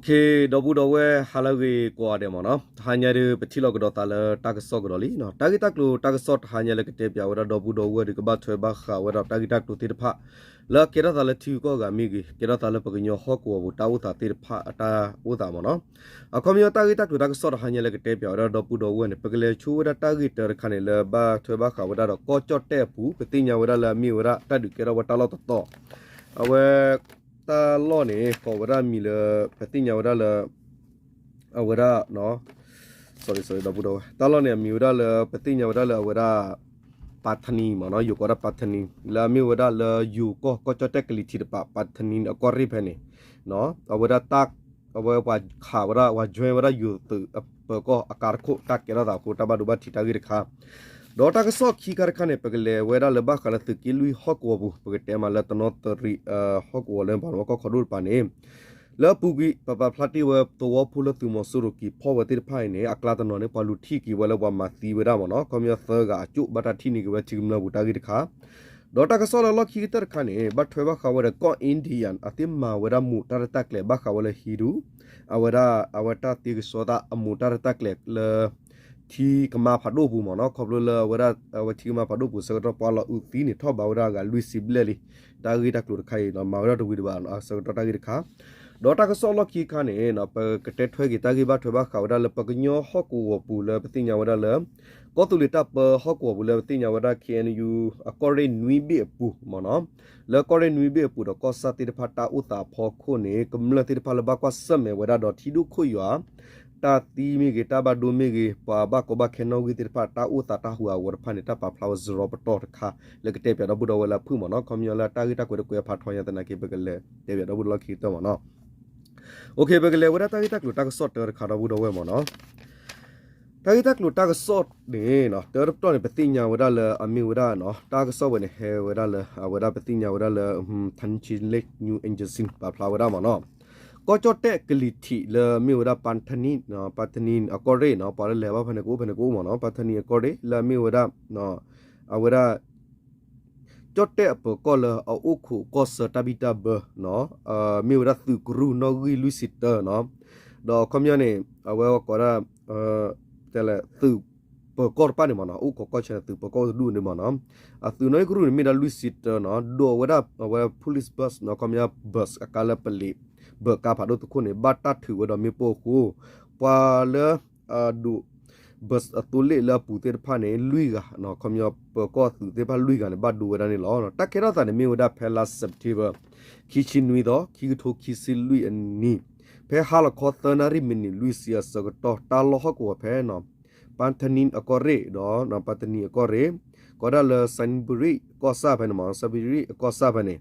ဒီပုၢ်ဒီဝဲၢ် ဟါလၢအဂ့ၤကိးဂၤဒဲးမ့ၢ်နီၤ, တဟါညါဒီး ပထံၣ်လိာ်ကဒီးသးလၢတၢ်ကစီၣ်ကဒီးလံနီၤ. တၢ်ဂ့ၢ်တၢ်ကျိၤတၢ်ကစီၣ်တဟါညါလၢကတဲပၠးဝဲဒၣ်ဒီပုၢ်ဒီဝဲၢ်ဒီး ကဘၣ်ထွဲဘၣ်ဃးဝဲဒၣ်တၢ်ဂ့ၢ်တၢ်ကျိၤသ့ၣ်တဖၣ် လၢကဲထီၣ်သးလၢထံဂုၤကီၢ်ဂၤမ့ၢ်ဂ့ၤ, ကဲထီၣ်သးလၢပကညီဟီၣ်ကဝီၤပူၤတၢ်အိၣ်သးသ့ၣ်တဖၣ်အတၢ်အိၣ်သးမ့ၢ်နီၤ. အခီပညီတၢ်ဂ့ၢ်တၢ်ကျိၤတၢ်ကစီၣ်တဟါညါလၢကတဲပၠးဝဲဒၣ်ဒီပုၢ်ဒီဝဲၢ်န့ၣ် ပကလဲၤဆိဝဲဒၣ်တၢ်ဂ့ၢ်တၢတခါန့ၣ် လၢဘၣ်ထွဲဘၣ်ဃးဝဲဒၣ်ဒီးကီၢ်ကၠီၣ်တဲၣ်အပူၤ, ပသ့ၣ်ညါဝဲဒၣ်လၢအမ့ၢ်ဝဲဒၣ်တၢ်ဒုးကဲထီၣ်ဝဲတၢ်လီၢ်တတီၤ, အဝဲ တၢ်လီၢ်န့ၣ် ကိးဝဲဒၣ်မံၤလၢ ပသ့ၣ်ညါဝဲဒၣ်လၢ အဝဲဒၣ် ဒီပုၢ်ဒီဝဲၢ် တၢ်လီၢ်န့ၣ် အမံၤဝဲဒၣ်လၢ ပသ့ၣ်ညါဝဲဒၣ်လၢအဝဲဒၣ် ပၤထနံမ့ၢ်နီၤ, ယိၤကိးဒၣ်ပၤထနံ, လၢအမ့ၢ်ဝဲဒၣ်လၢယိၤကီၢ် ကီၢ်ကၠီၣ်တဲၣ်ကလံၤထံးတပၤ ပၤထနံအကီၢ်ရ့ၣ်ဖဲန့ၣ် အဝဲဒၣ် အဝဲပှၤခးဝဲဒၣ် ပှၤ join ဝဲဒၣ်ယိၤသုးအပၢၤကီၢ်အကါတခိၣ် တၢ်ကဲထီၣ်သးအဃိ တၢ်ဘၣ်ဒိဘၣ်ထံးတၢ်ဂ့ၢ်တခါ, ဒီးတၢ်ကစီၣ်ခံခါတခါန့ၣ် ပကလဲၤဝဲဒၣ်လၢဘၣ်ဃးလၢသုးက့လွံၢ်ဟီၣ်ကဝီၤပူၤ ပကတဲမးလၢတနီသရံး ဟီၣ်ကဝီၤလၢပှၤကီၢ်ခီဒိၣ်တပၤန့ၣ် လၢအပူၤကွံာ် ပပာ်ဖျါတ့ၢ်ဝဲသဝီဖိလၢသုးမီၤစိရိၤက့ၤဖီၣ်ဝဲသ့ၣ်တဖၣ်အံၤန့ၣ် အကျါတနီၤန့ၣ် ပှၤလူၤထံၣ်က့ၤဝဲလၢပှၤမၤသံဝဲဒၣ်မ့ၢ်နီၤ, ခီပညီသၢဂၤအကၠိၣ်ဘၣ်တၢ်ထံၣ်န့ၢ်က့ၤဝဲထံကမျၢၢ်ပူၤတၢ်ဂ့ၢ်တခါ, ဒီးတၢ်ကစီၣ်လၢလီၢ်ခံကတၢၢ်တခါန့ၣ် ဘၣ်ထွဲဘၣ်ဃးဝဲဒီးကီၢ် Indian အသ့ၣ်မၤဝဲဒၣ်မိၢ်တၢ်ရဲၣ်တၢ်ကျဲၤဘၣ်ဃးဝဲလၢ Hindu အဝဲဒၣ် အဝဲတၢ်သ့ကဆှီသးအမိၢ်တၢ်ရဲၣ်တၢ်ကျဲၤလၢ ထံကမါဖးဒိၣ်ပူၤမ့ၢ်နီၤ, ခီဖျိလၢအဝဲဒၣ် အဝဲထံကမါဖးဒိၣ်ပူၤဆၢကတီၢ်ပှၤလီၤအုးသံန့ၣ် ထီၣ်ဘးဝဲဒၣ်အဂၤလွံၢ်ဆံဘျဲၣ်လံ, တၢ်ဂ့ၢ်တၢ်ကျိၤတခါအံၤ မၤဝဲဒၣ်တဝံၤတဘၣ် ဆၢကတီၢ်တၢ်ဂ့ၢ်တခါ, ဒီးတၢ်ကစီၣ်လီၢ်ခံခါန့ၣ် ပကတဲထွဲက့ၤတၢ်ဂ့ၢ်ဘၣ်ထွဲဘၣ်ဃးဝဲဒၣ်လၢပကညီဟီၣ်ကဝီၤပူၤလၢပသ့ၣ်ညါဝဲဒၣ်လၢ ကီၢ်သူလ့ၤတၢ်ပၢဟီၣ်ကဝီၤပူၤလၢပသ့ၣ်ညါဝဲဒၣ် K N U အကီၢ်ရ့ၣ်နွံဘ့ၣ်အပူၤမ့ၢ်နီၤ, လၢကီၢ်ရ့ၣ်နွံဘ့ၣ်အပူၤဒီးကီၢ်ဆၣ်သ့ၣ်တဖၣ်တၢ်အိၣ်သးအဖီခိၣ်န့ၣ် ကမျၢၢ်သ့ၣ်တဖၣ်လၢဘၣ်ကွၢ်ဆၢၣ်မဲာ်ဝဲဒၣ်ဒီးထံဒိၣ်ခိၣ်ယွၤ တၢ်သံမ့ၢ်ဂ့ၤ တၢ်ဘၣ်ဒိမ့ၢ်ဂ့ၤ ပှၤဘၣ်ကီဘၣ်ခဲနီၣ်ဂံၢ်သ့ၣ်တဖၣ်တၢ်အိၣ်သးတၢ်ဟူးအဂီၤတဖၣ်န့ၣ် တၢ်ပာ်ဖျါဝဲစရီပတီၢ်တခါ လၢကတဲပၠးဒီပုၢ်ဒီဝဲၢ်လၢအဖုၣ်မ့ၢ်နီၤ, ခီပညီလၢတၢ်ဂ့ၢ်တၢ်ကွဲးတကွဲးဖးထီညါသနာ်က့ ပကလဲၤတဲပၠးဒီပုၢ်ဒီဝဲၢ်လၢခံကတၢၢ်မ့ၢ်နီၤ. ပကလဲၤဝဲဒၣ်တၢ်ဂ့ၢ်တၢ်ကျိၤတၢ်ကစီၣ်တၢတခါဒီပုၢ်ဒီဝဲၢ်မ့ၢ်နီၤ. တၢ်ဂ့ၢ်တၢ်ကျိၤတၢ်ကစီၣ်န့ၣ် တၢတပတီၢ်န့ၣ် ပသ့ၣ်ညါဝဲဒၣ်လၢအမ့ၢ်ဝဲဒၣ် တၢ်ကစီၣ်ဝဲန့ၣ် ဟဲဝဲဒၣ်လၢ အဝဲဒၣ်ပသ့ၣ်ညါဝဲဒၣ်လၢ Thanet Chin News Agency ပာ်ဖျါဝဲဒၣ်မ့ၢ်နီၤ, ကီၢ်ကၠီၣ်တဲၣ်ကလံၤထံးလၢအမ့ၢ်ဝဲဒၣ် ပၤထနံ ပၤထနံအကီၢ်ရ့ၣ်နီၤ, ပှၤလၢလဲၤဘၣ်ဖဲန့ၣ်ကအိၣ်ဖဲန့ၣ်ကအိၣ်မ့ၢ်နီၤ, ပၤထနံအကီၢ်ရ့ၣ်လၢအမ့ၢ်ဝဲဒၣ် အဝဲဒၣ် ကၠီၣ်တဲၣ်အပၢၤကီၢ်လၢအအိၣ်ခိးကီၢ်ဆၢတၢ်ဘံၣ်တၢ်ဘၢ မ့ၢ်ဝဲဒၣ်သုးကရူၢ်နီၣ်ဂံၢ်လွံၢ်ဆံတၢနီၤ, ဒီးအခီပညီန့ၣ် အဝဲကိးဒၣ် သုးပၢၤကီၢ်တဖၣ်န့ၣ်မ့ၢ်နီၤ, အိၣ်ခိးကီၢ်ဆၢန့ၣ် သုးပၢၤကီၢ်တဒူၣ်န့ၣ်မ့ၢ်နီၤ, အသုးနီၣ်ဂံၢ်ကရူၢ်န့ၣ် မ့ၢ်ဒၣ်လွံၢ်ဆံတၢနီၤ, ဒိးဝဲဒၣ်အဝဲ police bus နီၤ, ခီပညီ bus အကါလၢပလံး ဘၢးကါဖးဒိၣ်တခိၣ်န့ၣ် ဘၣ်တၢ်ထုးဝဲဒီးမ့ၣ်ပိၢ်အဃိ ပှၤလၢ အဒိး bus အသိလ့ၣ်လၢအပူၤသ့ၣ်တဖၣ်န့ၣ် လွံၢ်ဂၤ, ခီပညီပၢၤကီၢ်သုးသ့ၣ်တဖၣ်လွံၢ်ဂၤန့ၣ် ဘၣ်ဒိဝဲဒၣ်န့ၣ်လီၤ. တၢ်ကဲထီၣ်သးန့ၣ်မ့ၢ်ဝဲဒၣ်ဖဲလါ September ခံဆံနွံသီ ခံကထိခံဆံလွံၢ်အနံၤ, ဖဲဟါလီၤခီသၢနၣ်ရံၣ်မံးနံးလွံၢ်ဆံအဆၢကတီၢ် တၢ်လီၢ်ဟီၣ်ကဝီၤဖဲ ပၤထနံအကီၢ်ရ့ၣ်ဒီး ပၤထနံအကီၢ်ရ့ၣ် ကိးဒၣ်လၢ စဲနဘရံၣ်ကီၢ်ဆၣ်ဖဲန့ၣ်မ့ၢ် စဲနဘရံၣ်အကီၢ်ဆၣ်ဖဲန့ၣ်,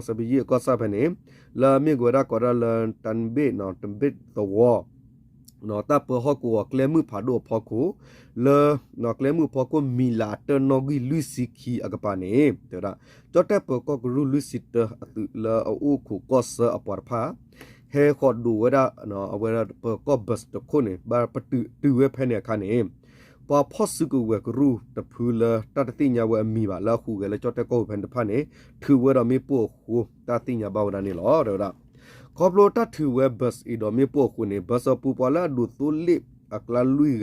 စဲနဘရံၣ်အကီၢ်ဆၣ်ဖဲန့ၣ် လၢအမ့ၢ်ကဝဲဒၣ်ကိးဒၣ်လၢ တၢ်ဘ့ၣ် တၢ်ဘ့ၣ်သဝီ တၢ်ပၢဟီၣ်ကဝီၤကျဲမုၢ်ဖးဒိၣ်အဖီခိၣ် လၢ ကျဲမုၢ်အဖီခိၣ်မံၤလၤအတၢၢ်နီၣ်ဂံၢ်လွံၢ်ဆံခံအကပၤန့ၣ် တဲဝဲဒၣ် ကၠီၣ်တဲၣ်ပၢၤကီၢ်ကရူၢ်လွံၢ်ဆံတၢအသုးလၢအအိၣ်ခိးကီၢ်ဆၢအပှၤတဖၣ် ဟဲဃီၤဒိးဝဲဒၣ် အဝဲဒၣ်ပၢၤကီၢ် bus တခိၣ်န့ၣ် ဘၣ်ပတုာ်ဝဲဖဲန့ၣ်အခါန့ၣ် ပှၤဖီၣ်စုကဝဲၤကရူၢ်တဖုလၢတၢ်တသ့ၣ်ညါဝဲအမံၤဘၣ် လၢအဟူးဂဲၤလၢကၠီၣ်တဲၣ်ကီၢ်ပူၤဖဲန့ၣ်တဖၣ်န့ၣ် ထုးဝဲဒီးမ့ၣ်ပိၢ်အဃိ တၢ်သ့ၣ်ညါဘၣ်ဝဲဒၣ်န့ၣ်လီၤ တဲဝဲဒၣ်. ခီဖျိတၢ်ထုးဝဲ bus အံၤဒီးမ့ၣ်ပိၢ်အဃိန့ၣ် bus အပူၤပှၤလၢအဒိးသိလ့ၣ်အကျါလွံၢ်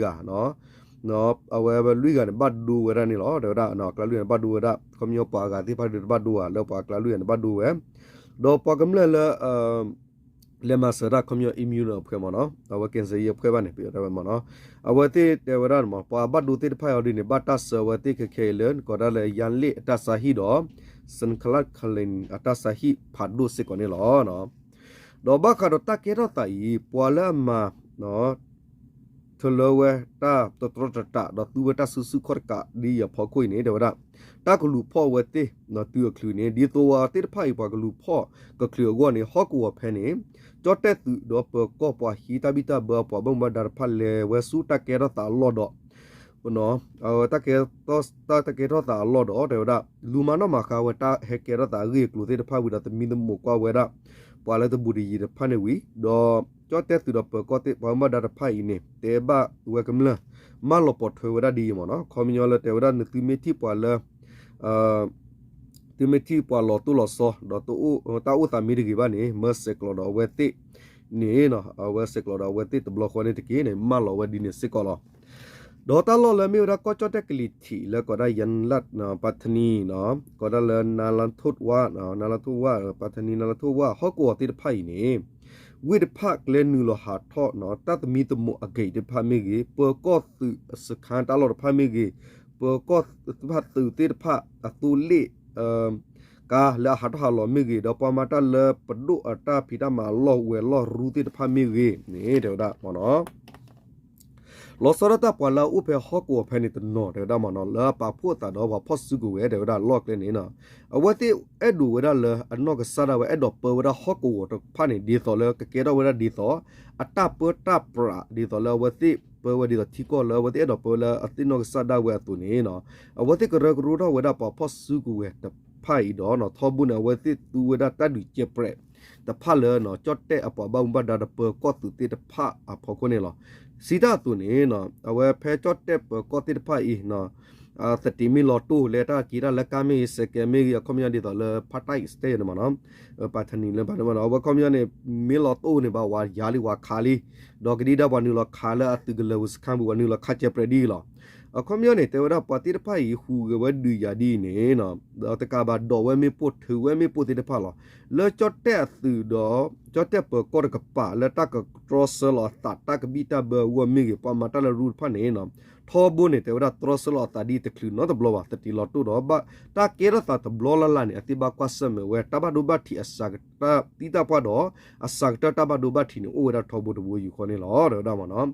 ဂၤ အဝဲလွံၢ်ဂၤန့ၣ် ဘၣ်ဒိဝဲဒၣ်န့ၣ်လီၤ တဲဝဲဒၣ်. အကျါလွံၢ်ဂၤန့ၣ် ဘၣ်ဒိဝဲဒၣ် ခီပညီပှၤအဂၤသ့ၣ်တဖၣ်ဒုးတဘၣ်ဒိဘၣ် လၢပှၤအကျါလွံၢ်ဂၤန့ၣ် ဘၣ်ဒိဝဲ ဒီးပှၤကမျၢၢ်လၢ လဲၤမၤစၢၤတၢ်ခီပညီ immune အဖှဲမ့ၢ်နီၤ, အဝဲ cancer အံၤအဖှဲဘၣ်န့ၣ် ပယီၤတဲဝဲမ့ၢ်နီၤ, အဝဲသ့ၣ်တဲဝဲဒၣ်မ့ၢ် ပှၤဘၣ်ဒိသ့ၣ်တဖၣ်အံၤဒ်န့ၣ် ဘၣ်တၢ်ဆှၢအဝဲသ့ၣ်ခဲခဲအံၤလၢ ကိးဒၣ်လၢ ယၣ်လ့ၣ်အတၢ်ဆါဟံၣ်ဒီး Sengkang Kalen အတၢ်ဆါဟံၣ်ဖးဒိၣ်စ့ၢ်ကီးန့ၣ်လီၤ. ဒီးဘၣ်ဃးဒီးတၢ်ကဲထီၣ်သးအံၤ ပှၤလၢအမၤ ထလၢဝဲတၢ်တတြီတတး ဒီးသူဝဲတၢ်စုဆူၣ်ခီၣ်တကးဒ်အံၤအဖီခိၣ်အံၤန့ၣ် တဲဝဲဒၣ် တၢ်ကလူၤဖီၣ်ဝဲသ့ၣ် တုၤအချုးန့ၣ် ဒ်သိးဝဲသ့ၣ်တဖၣ်အံၤ ပှၤကလူၤဖီၣ်ကချုးအဂီၢ်န့ၣ် ဟီၣ်ကဝီၤဖဲန့ၣ် ကၠီၣ်တဲၣ်သုးဒီးပၢၤကီၢ်ပှၤဟံးတၢ်ဘံၣ်တၢ်ဘၢအပှၤဘၣ်မူဘၣ်ဒါတဖၣ်လဲၤဝဲဆူတၢ်ကဲထီၣ်သးအလီၢ်ဒီး တၢ်ကဲထီၣ်သးအလီၢ်ဒီး တဲဝဲဒၣ် လူၤမၤနီၣ်မၤဃါဝဲတၢ်ဟဲကဲထီၣ်သးအဂ့ၢ်အကျိၤသ့ၣ်တဖၣ်ဝံၤဒီး သမံသမိးကွၢ်ဝဲဒၣ် ပှၤလၢတဘူးတယံၤတဖၣ်န့ၣ်ဝံၤ ဒီးကၠီၣ်တဲၣ်သုးဒီးပၢၤကီၢ်သ့ၣ်ပှၤဘၣ်မူဘၣ်ဒါတဖၣ်အံၤန့ၣ် တဲဘၣ်ဝဲကမျၢၢ် မၢလီၤပိာ်ထွဲဝဲဒၣ်ဒ်အံၤမ့ၢ်နီၤ, ခီပညီလၢတဲဝဲဒၣ်နသုမ့ၢ်ထံၣ်ပှၤလၢ သုမ့ၢ်ထံၣ်ပှၤလီၤတိၢ်လီၤဆီ ဒီးတၢ်အိၣ်သးမ့ၢ်တဂ့ၤဘၣ်န့ၣ် မၢစဲးကျိးဒီးအဝဲသ့ၣ် အဝဲသ့ၣ်န့ၣ် အဝဲဆဲးကျိးဒီးအဝဲသ့ၣ်တဘျီဃီန့ၣ်တက့ၢ်န့ၣ် မၢလီၤဝဲဒ်န့ၣ်စ့ၢ်ကီးလီၤ. ဒီးတၢ်လီၢ်လၢမ့ၢ်ဝဲဒၣ်ကီၢ်ကၠီၣ်တဲၣ်ကလံၤထံးလၢကိးဒၣ် ယၣ်လၣ် ပၣ်ထနံ ကိးဒၣ်လၢ နါလါထိၣ်ဝါ နါလါထိၣ်ဝါ ပၣ်ထနံ နါလါထိၣ်ဝါ ဟီၣ်ကဝီၤသ့ၣ်တဖၣ်အံၤန့ၣ် ဝ့ၢ်တဖၣ်ကျဲနုာ်လီၤဟးထီၣ် တၢ်သမံသမိးအဂ့ၢ်သ့ၣ်တဖၣ်မ့ၢ်ဂ့ၤ, ပၢၤကီၢ်သုးအစခါတၢ်လီၢ်တဖၣ်မ့ၢ်ဂ့ၤ, ပၢၤကီၢ်သ့ၣ်တဖၣ်သုးသ့ၣ်တဖၣ်အသိလ့ၣ် ကါလၢအဟးထီၣ်ဟးလီၤမ့ၢ်ဂ့ၤ, ဒီးပှၤမၤတၢ်လၢပဒိၣ်အတၢ်ဖံးတၢ်မၤအလီၢ်ဝဲၤလီၢ်ရူသ့ၣ်တဖၣ်မ့ၢ်ဂ့ၤန့ၣ် တဲဝဲဒၣ်မ့ၢ်နီၤ လီၤဆီဒၣ်တၢ်ပှၤလၢအအိၣ်ဖဲဟီၣ်ကဝီၤဖဲန့ၣ်တနီၤ တဲဝဲဒၣ်မ့ၢ်နီၤ လၢအပာ်ဖှိၣ်အသးဒီးပှၤဖီၣ်စုကဝဲၤ တဲဝဲဒၣ်လီၢ်ကျဲန့ၣ် အဝဲသ့ၣ်အဲၣ်ဒိးဝဲဒၣ်လၢအနီၢ်ကစၢ်ဒၣ်ဝဲ အဲၣ်ဒိးပၢဝဲဒၣ်ဟီၣ်ကဝီၤတဖၣ်န့ၣ် ဒ်သိးလၢကကဲထီၣ်ဝဲဒၣ်ဒ်သိး အတၢ်ပၢတၢ်ပြး ဒ်သိးလၢအဝဲသ့ၣ်ပၢဝဲဒ်သိးထံကီၢ်လၢ အဝဲသ့ၣ်အဲၣ်ဒိးပၢဝဲလၢအသ့ၣ်နီၢ်ကစၢ်ဒၣ်ဝဲအသိးန့ၣ် အဝဲသ့ၣ်ကရၢကရိထီၣ်ဝဲဒၣ်ပှၤဖီၣ်စုကဝဲၤတဖၣ်အံၤဒီး ထီဘိန့ၣ် အဝဲသ့ၣ်သူဝဲဒၣ်တၢ်ဒုးကဲပြဲးတဖၣ်လၢ ကၠီၣ်တဲၣ်အပှၤဘၣ်မူဘၣ်ဒါဒီးပၢၤကီၢ်သုးသ့ၣ်တဖၣ်အဖီခိၣ်န့ၣ်လီၤ. စံးတၢ်အသိးန့ၣ် အဝဲဖဲကၠီၣ်တဲၣ်ပၢၤကီၢ်သ့ၣ်တဖၣ်အံၤ သတံးမ့ၢ်လီၤတိၢ် လၢတၢ်က့ၤတၢ်လၢကါမ့ၢ်ဂ့ၤ စဲးကဲးမ့ၢ်ဂ့ၤ အခီပညီဒ်သိးလၢ ဖးတၢ်အံၤစတဲယၤန့ၣ်မ့ၢ်နီၤ ပၣ်ထနံၤလၢဘၣ်န့ၣ်မ့ၢ်နီၤ အဝဲခီပညီန့ၣ် မ့ၢ်လီၤတိၢ်န့ၣ်ဘၣ် ဝဲယၤလံ ဝဲခးလံ ဒီးကဒံဒါပှၤနုာ်လီၤခးလၢအသုးကလၢၤဝံၤစခါပူၤ ပှၤနုာ်လီၤခးကဲပြဲးဒ်အံၤလီၤ. အခီပညီန့ၣ် တဲဝဲဒၣ်ပှၤသ့ၣ်တဖၣ်အံၤ ဟူးဂဲၤဝဲဒုးယၤဒ်အံၤန့ၣ် ဒီးတကးဘၣ်ဒိးဝဲမ့ၣ်ပိၢ် ထုးဝဲမ့ၣ်ပိၢ်သ့ၣ်တဖၣ်လီၤ. လၢကၠီၣ်တဲၣ်အသုးဒီး ကၠီၣ်တဲၣ်ပၢၤကီၢ်တကပၤ လၢတၢ်ကတြီဆၢလီၤအသး တၢ်ကဘံၣ်တၢ်ဘၢအဂီၢ်မ့ၢ်ဂ့ၤ ပှၤမၤတၢ်လၢရူတဖၣ်န့ၣ် ထီဘိန့ၣ် တဲဝဲဒၣ်တြီဆၢလီၤအသးဒ်တချုးနီတဘျီဘၣ် သတံးလီၤတိၢ်ဒီး တၢ်ကဲထီၣ်သးတဘျီလၢ်လၢ်န့ၣ် အသ့ၣ်ဘၣ်ကွၢ်ဆၢၣ်မဲာ်ဝဲ တၢ်ဘၣ်ဒိဘၣ်ထံးအစှၤကတၢၢ်သံတၢ်ပှၢ်ဒီး အစှၤကတၢၢ်တၢ်ဘၣ်ဒိဘၣ်ထံးန့ၣ် အိၣ်ဝဲဒၣ်ထီဘိတဘိယူၢ်ဃီန့ၣ်လီၤ တဲဝဲဒၣ်မ့ၢ်နီၤ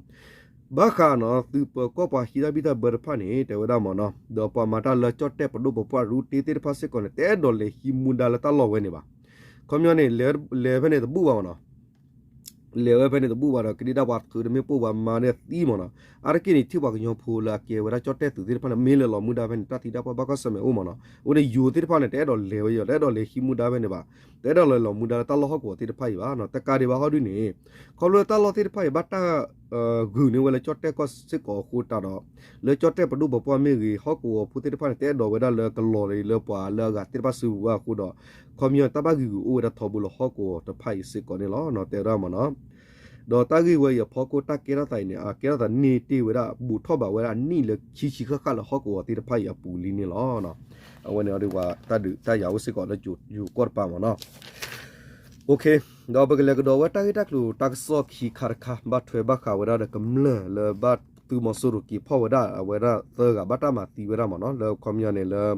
ဘၣ်ဃးနီၤ သုးပၢၤကီၢ်ပှၤဟံးတၢ်ဘံၣ်တၢ်ဘၢတဖၣ်န့ၣ် တဲဝဲဒၣ်မ့ၢ်နီၤ ဒီးပှၤမၤတၢ်လၢကၠီၣ်တဲၣ်ပဒိၣ်ပပှၢ်ရူတ့သ့ၣ်တဖၣ်စ့ၢ်ကီးန့ၣ် တအဲၣ်ဒိးလဲၤဟံးမူဒါလၢတၢ်လီၢ်ဝဲန့ၣ်ဘၣ်. ခီပညီန့ၣ် လဲၤဖဲန့ၣ်တဘူၣ်ဘၣ်မ့ၢ်နီၤ လဲၤဝဲဖဲန့ၣ်တဘူၣ်ဘၣ်ဒီး ကဒံဒါပှၤထုးတမ့ၣ်ပိၢ် ပှၤမၤန့ၢ်သံမ့ၢ်နီၤ. အါတက့ၢ်န့ၣ် ထံၣ်ပှၤကညီဖိလၢအကဲဝဲဒၣ်ကၠီၣ်တဲၣ်သုးသ့ၣ်တဖၣ်န့ၣ် မ့ၢ်လဲၤလီၤမူဒါဖဲန့ၣ် တၢ်သံတၢ်ပှၢ်ဘၣ်ကွၢ်ဆၢၣ်မဲာ်အိၣ်မ့ၢ်နီၤ. အဃိန့ၣ် ယိၤသ့ၣ်တဖၣ်န့ၣ် တအဲၣ်ဒိးလဲၤဝဲယီၤ တအဲၣ်ဒိးလဲၤဟံးမူဒါဖဲန့ၣ်ဘၣ်. တအဲၣ်ဒိးလဲၤလီၤမူဒါလၢတၢ်လီၢ်ဟီၣ်ကဝီၤသ့ၣ်တဖၣ်အံၤဘၣ်နီၤ. တကးဒံးဘၣ်ဟီဒုန့ၣ် ခီဖျိလၢတၢ်လီၢ်သ့ၣ်တဖၣ်အံၤ ဘၣ်တၢ်ဂုာ်န့ၢ်ဝဲလၢကၠီၣ်တဲၣ်ကီၢ်စ့ၢ်ကီးအဃိတးဒီး လၢကၠီၣ်တဲၣ်ပဒိၣ်ပပှၢ်မ့ၢ်ဂ့ၤ ဟီၣ်ကဝီၤဖိသ့ၣ်တဖၣ်န့ၣ် တအဲၣ်ဒိးဝဲဒၣ်လၢကလီၤလၢပှၤလၢအဂၤသ့ၣ်တဖၣ်စုပူၤဘၣ်အဃိဒီး ခီပညီတၢ်ဘၣ်ဂံာ်ဂူာ်အိၣ်ဝဲဒၣ်ထီဘိလၢဟီၣ်ကဝီၤတဖၣ်အံၤစ့ၢ်ကီးန့ၣ်လီၤ. တဲဝဲဒၣ်မ့ၢ်နီၤ ဒီးတၢ်ဂ့ၢ်ဝဲအံၤအဖီခိၣ် တၢ်ကဲထီၣ်သးအံၤန့ၣ် အကဲထီၣ်သးန့ၢ်တ့ၢ်ဝဲဒၣ် ဘူးထီၣ်ဘးဝဲဒၣ်အနံၣ်လၢခံဆံဃၣ်ဃၣ်လၢဟီၣ်ကဝီၤသ့ၣ်တဖၣ်အံၤအပူၤလံန့ၣ်လီၤ. အဝဲန့ၣ်အဒုးပှၤတၢ်ဒုးတၢ်ယၤအိၣ်စ့ၢ်ကီးလၢယိၤကီၢ်တပၤမ့ၢ်နီၤ. ဒီးပကလဲၤကဒီးဝဲတၢ်ဂ့ၢ်တၢ်ကျိၤတၢ်ကစီၣ်ခံခါတခါ ဘၣ်ထွဲဘၣ်ဃးဝဲဒၣ်ဒီးကမျၢၢ်လၢဘၣ်သုးမီၤစိရိၤက့ၤဖီၣ်ဝဲဒၣ် အဝဲဒၣ်သၢဂၤ ဘၣ်တၢ်မၤသံဝဲဒၣ်မ့ၢ်နီၤ လၢခီပညီန့ၣ်လၢ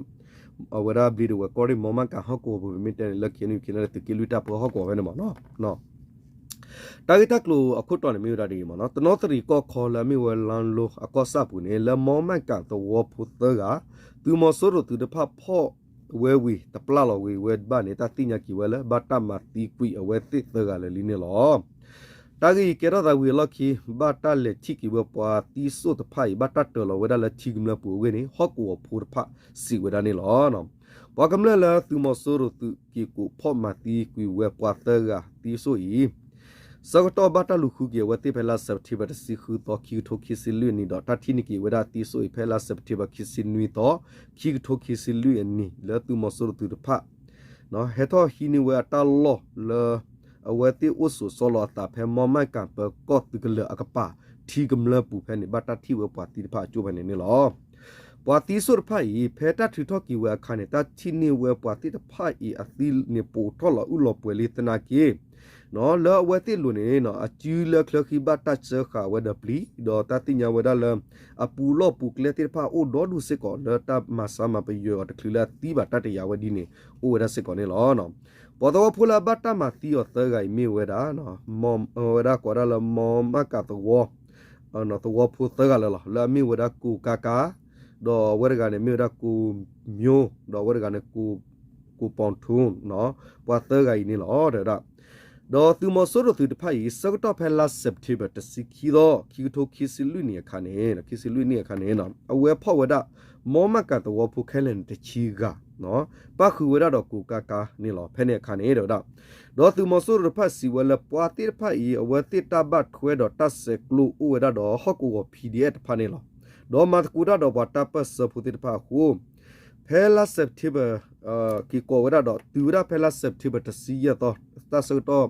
အဝဲဒၣ်ဘျံးဒဝဲၢ်ကီၢ်ရ့ၣ် မီမၣ်ကၣ်ဟီၣ်ကဝီၤပူၤ ပမ့ၢ်တဲန့ၣ် လၢ ခ့ၣ်အဲၣ်ယူၣ် ခ့ၣ်အဲၣ်ယူၣ် သုးက့လွံၢ်တၢ်ပၢဟီၣ်ကဝီၤဖဲန့ၣ်မ့ၢ်နီၤ. တၢ်ဂ့ၢ်တၢ်ကျိၤအခိၣ်တီန့ၣ်မ့ၢ်ဝဲဒၣ်ဒ်အံၤမ့ၢ်နီၤ တနီသရံၣ်ကီၢ်ခီလၢအမ့ၢ်ဝဲလါလိအကီၢ်ဆၣ်ပူၤန့ၣ် လၢမီမၣ်ကၣ်သဝီဖိသၢဂၤ သုးမီၤစိရိၤသုးတဖၣ်ဖီၣ်ဝဲဝံၤတပျၢ်လီၤဝံၤဝဲဘၣ်န့ၣ် တၢ်သ့ၣ်ညါက့ၤဝဲလၢ ဘၣ်တၢ်မၤသံကွံာ်အဝဲသ့ၣ်သၢဂၤလၢာ်လံန့ၣ်လီၤ. တၢ်ဂ့ၢ်အံၤကဲထီၣ်သးဝံၤအလီၢ်ခံ ဘၣ်တၢ်လဲၤထံၣ်က့ၤဝဲပှၤသံစိၣ်တဖၣ်အံၤ ဘၣ်တၢ်တၢၤလီၤဝဲဒၣ်လၢထံကမျၢၢ်ပူၤအဂ့ၢ်န့ၣ် ဟီၣ်ကဝီၤဖိတဖၣ်စံးဝဲဒၣ်န့ၣ်လီၤ. ပှၤကမျၢၢ်လၢသုးမီၤစိရိၤသုးက့ၤကိးဖီၣ်မၤသံကွံာ်ဝဲပှၤသၢဂၤသံစိၣ်အံၤ ဆၢကတီၢ်ဘၣ်တၢ်လူၤဃုက့ၤအဝဲသ့ၣ်ဖဲလါစဲးပထ့ဘၢၣ် တဆံဃုသီ ခံကထိခံဆံလွံၢ်အနံၣ်ဒီး တၢ်ထံၣ်န့ၢ်က့ၤဝဲဒၣ်သံစိၣ်အံၤ ဖဲလါစဲးပထ့ဘၢၣ် ခံဆံနွံသီ ခံကထိခံဆံလွံၢ်အနံၣ် လၢသုးမီၤစိရိၤသုးတဖၣ် ဟဲထီၣ်ဟံးန့ၢ်ဝဲအတၢ်လီၢ်လၢ အဝဲသ့ၣ်အိၣ်ဆိးစီလီၤအသးဖဲမီမၣ်ကၣ်ပၢၤကီၢ်သုးကလၢၤအကပၤ ထံကမျၢၢ်ပူၤဖဲန့ၣ် ဘၣ်တၢ်ထံၣ်ဝဲပှၤသံတဖၣ်အကၠိဖဲန့ၣ်န့ၣ်လီၤ. ပှၤသံစိၣ်တဖၣ်အံၤ ဖဲတၢ်ထုးထီၣ်က့ၤဝဲအခါန့ၣ် တၢ်ထံၣ်န့ၢ်ဝဲပှၤသ့ၣ်တဖၣ်အံၤအသံန့ၣ် ပိာ်ထီၣ်လီၤအုၣ်လီၤပှဲၤလံသနာ်က့ လၢအဝဲသ့ၣ်အလိၤန့ၣ် အစုလၢချၢဃံဘၣ်တၢ်စၢဃာ်ဝဲဒီးပျံၤ ဒီးတၢ်သ့ၣ်ညါဝဲဒၣ်လၢ အပူၤလီၢ်ပူၤကျဲသ့ၣ်တဖၣ်အိၣ်ဒီဒူၣ်စ့ၢ်ကီး လၢတၢ်မၤဆါမၤပယွဲအီၤတချုးလၢအသံဘၣ် တၢ်တယာ်ဝဲဒ်န့ၣ် အိၣ်ဝဲဒၣ်စ့ၢ်ကီးန့ၣ်လီၤ. ပှၤသဝီဖိလၢအဘၣ်တၢ်မၤသံအီၤသၢဂၤအံၤမ့ၢ်ဝဲဒၣ် ဝဲဒၣ်ကိးဒၣ်လၢမီမၣ်ကၣ်သဝီ သဝီဖိသၢဂၤလၢာ်လီၤ. လၢအမ့ၢ်ဝဲဒၣ်ကိၢ်ကါကါ ဒီးအဝဲတဂၤန့ၣ်မ့ၢ်ဝဲဒၣ်ကိၢ်မျိၢ် ဒီးအဝဲတဂၤန့ၣ် ကိၢ်ပီၣ်ထူ ပှၤသၢဂၤအံၤန့ၣ်လီၤ တဲဝဲဒၣ်. ဒီးသုးမီၤစိရိၤသုးတဖၣ်အံၤ ဆၢကတီၢ်ဖဲလါစဲးပထ့ဘၢၣ် တဆံခံသီ ခံကထိခံဆံလွံၢ်နံၣ်အခါန့ၣ် ခံဆံလွံၢ်နံၣ်အခါန့ၣ် အဝဲဖီၣ်ဝဲဒၣ် မီမၣ်ကၣ်သဝီဖိခဲလၢာ်န့ၣ် တဆံဂၤ ပၣ်ဃုာ်ဝဲဒၣ်ဒီးကိၢ်ကါကါန့ၣ်လီၤ. ဖဲန့ၣ်အခါန့ၣ် တဲဝဲဒၣ် ဒီးသုးမီၤစိရိၤတဖၣ်စံးဝဲလၢပှၤသ့ၣ်တဖၣ်အံၤ အဝဲသ့ၣ်တၢ်ဘၣ်ထွဲဒီးတၢ်ဆဲးကျိးအိၣ်ဝဲဒၣ်ဒီးဟီၣ်ကဝီၤ PDF တဖၣ်န့ၣ်လီၤ. ဒီးမၤသကိးတၢ်ဒီးပှၤတၢ်ပၢၢ်ဆၢဖိသ့ၣ်တဖၣ်အဃိ ဖဲလါ September က့ၤကိးဝဲဒၣ်ဒီး တုၤဝဲဒၣ်ဖဲလါ September တဆံယဲၢ်သီ တၢ်ဆၢကတီၢ်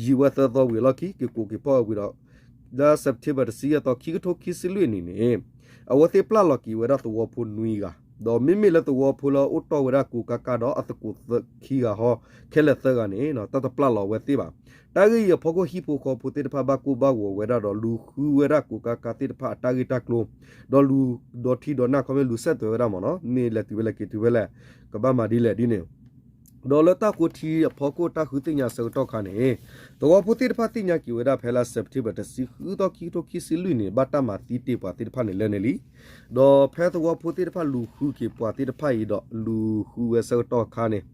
ယံာ်ဝဲသၢသီဝံၤအလီၢ်ခံ က့ၤကိးက့ၤဖီၣ်ဝဲဝံၤဒီး လါ September တဆံယဲၢ်သီ ခံကထိခံဆံလွံၢ်အနံၣ်န့ၣ် အဝဲသ့ၣ်ပျၢ်လီၤက့ၤဝဲဒၣ်သဝီဖိနွံဂၤ, ဒီးမ့မ့ၢ်လၢသဝီဖိလၢအိၣ်တီၢ်ဝဲဒၣ်ကိးကါကါဒီးအသကိးခံဂၤဟီ ခဲလၢာ်သၢဂၤန့ၣ် တၢ်တပျၢ်လီၤဝဲသ့ၣ်ဘၣ်. တၢ်ဂ့ၢ်အံၤအဖီခိၣ် ဟံၣ်ဖိဃီဖိသ့ၣ်တဖၣ်ဘၣ်ကိၢ်ဘၣ်ဂီၤဝဲဒၣ်ဒီး လူၤဃုဝဲဒၣ်ကိးကါကါသ့ၣ်တဖၣ်အတၢ်ဂ့ၢ်တၢ်ကျိၤ ဒီးလူၤဒီးထံဒီးနၢ် ခီမ့ၢ်လူၤဆဲးသွဲးဝဲဒၣ်မ့ၢ်နီၤ မ့ၢ်လဲၤတုၤဖဲလဲၣ်က့ၤတုၤဖဲလဲၣ် ကဘၣ်မၤဒ်လဲၣ်ဒ်န့ၣ် ဒီးလၢတၢ်ဃိထံအဖီခိၣ်တၢ်ဃုသ့ၣ်ညါအဆၢကတီၢ်ခါန့ၣ် သဝီဖိသ့ၣ်တဖၣ်သ့ၣ်ညါက့ၤဝဲဒၣ်ဖဲလါ September တဆံဃုသီ ခံကထိခံဆံလွံၢ်န့ၣ် ဘၣ်တၢ်မၤသံတ့ၢ်ပှၤသ့ၣ်တဖၣ်န့ၣ်လၢန့ၣ်လံ. ဒီးဖဲသဝီဖိသ့ၣ်တဖၣ်လူၤဃုက့ၤပှၤသ့ၣ်တဖၣ်အံၤဒီးလူၤဃုဝဲဆၢကတီၢ်ခါန့ၣ်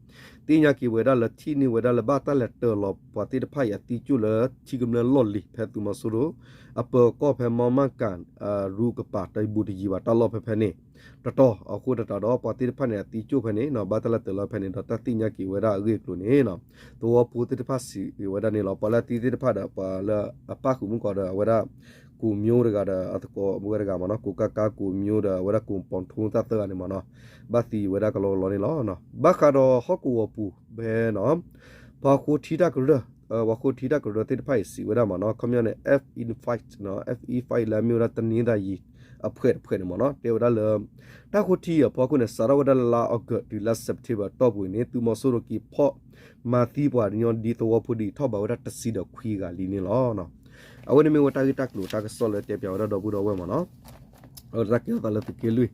သ့ၣ်ညါက့ၤဝဲဒၣ်လၢထံၣ်န့ၢ်ဝဲဒၣ်လၢဘၣ်တၢ်လဲၤတၢၤလီၤပှၤသ့ၣ်တဖၣ်အံၤအသံကၠိၣ်လၢထံကမျၢၢ်လီၢ်လံၤ ဖဲသုးမီၤစိရိၤ အပၢၤကီၢ်ဖဲမီမၣ်ကၣ် ရူကပၤတဘူတယံၤဘၣ်တၢ်လီၢ်ဖဲဖဲန့ၣ် တတီၤ အဃိသတးဒီးပှၤသ့ၣ်တဖၣ်န့ၣ် အသံကၠိၣ်ဖဲန့ၣ် ဘၣ်တၢ်လဲၤတၢၤလီၤဖဲန့ၣ်ဒီးတၢ်သ့ၣ်ညါက့ၤဝဲဒၣ်အဂ့ၢ်အကျိၤန့ၣ် သဝီဖိသ့ၣ်တဖၣ်စံးဝဲဒၣ်န့ၣ်လီၤ. ပှၤလၢအသံသ့ၣ်တဖၣ်ဒီး ပှၤလၢအပၣ်ဃုာ်မုၢ်ကီးဒီးအဝဲဒၣ် ကိးမျိတဂၤဒီးအသကိးဝဲတဂၤမ့ၢ်နီၤ ကိးကါကါကိးမျိဒီးအဝဲဒၣ်ကိးပီၤထူသၣ်သၢဂၤန့ၣ်မ့ၢ်နီၤ ဘၣ်သံဝဲဒၣ်ကလီကလီန့ၣ်လီၤ. ဘၣ်ဃးဒီးဟီၣ်ကဝီၤပူၤဖဲနီၤ ပှၤဃိထံတၢ်ကရၢ ပှၤဃိထံတၢ်ကရၢသ့ၣ်တဖၣ်အံၤစံးဝဲဒၣ်မ့ၢ်နီၤ ခီပညီန့ၣ် F E five နီၤ F E five လၢအမ့ၢ်ဝဲဒၣ်တနံၤသၣ်ယံၤ အဖှဲးတဖှဲးန့ၣ်မ့ၢ်နီၤ တဲဝဲဒၣ်လၢ တၢ်ဃိထံအဖီခိၣ်န့ၣ် စးထီၣ်ဝဲဒၣ်လါ August တုၤလါ September အတီၢ်ပူၤအံၤန့ၣ် သုးမီၤစိရိၤက့ၤဖီၣ်မၤသံပှၤကညီဒ်သဝီဖိဒ်အံၤထီၣ်ဘးဝဲဒၣ်တဆံဒီးခွံဂၤလံန့ၣ်လီၤ. အဝဲန့ၣ်မ့ၢ်ဝဲတၢ်ဂ့ၢ်တၢ်ကျိၤတၢ်ကစီၣ်လၢတဲပၠးဝဲဒၣ်ဒီပုၢ်ဒီဝဲၢ်မ့ၢ်နီၤ အဝဲတၢ်ကဲထီၣ်သးလၢသုးက့လွံၢ်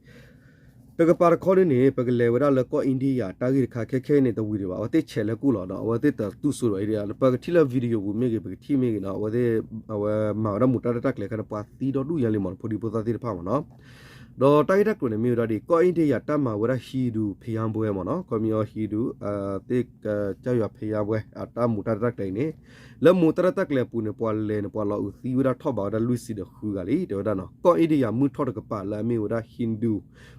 တကပၤတခီန့ၣ်န့ၣ် ပကလဲၤဝဲဒၣ်လၢကီၢ် India တၢ်ဂ့ၢ်တခါခဲခဲအံၤန့ၣ် တဝံၤဒံးဘၣ် အဝဲသ့ၣ်ဆဲးလၢကိၣ်လီၤဒီး အဝဲသ့ၣ်တတူၢ်ဆိဒီး ပကထံၣ်လၢ video ပူၤမ့ၢ်ဂ့ၤ ပကထံၣ်မ့ၢ်ဂ့ၤနီၤ အဝဲသ့ၣ် အဝဲမၤဝဲဒၣ်မူးတၢ်ရဲၣ်တၢ်ကျဲၤအခါန့ၣ် ပှၤသံဒီဒူၣ်ညါလံမ့ၢ်နီၤ ဖိဒံဖိသၣ်သ့ၣ်တဖၣ်မ့ၢ်နီၤ ဒီးတၢ်ဂ့ၢ်တၢ်ကျိၤန့ၣ်မ့ၢ်ဝဲဒၣ်ဒ် ကီၢ် India တၢ်မၤဝဲဒၣ် Hindu ဖယါဘွဲမ့ၢ်နီၤ ခီပညီ Hindu သ့ၣ်ကစၢ်ယွၤဖယါဘွဲ အတၢ်မူးတၢ်ရဲၣ်တၢ်ကျဲၤအံၤန့ၣ် လၢမူးတၢ်ရဲၣ်တၢ်ကျဲၤအပူၤန့ၣ် ပှၤလဲၤန့ၣ် ပှၤလီၤအုးသံဝဲဒၣ်ထီၣ်ဘးဝဲဒၣ်လွံၢ်ဆံဒီးဃုဂၤလံ တဲဝဲဒၣ်နီၤ ကီၢ် India မုၢ်ထီၣ်တကပၤလၢအမ့ၢ်ဝဲဒၣ် Hindu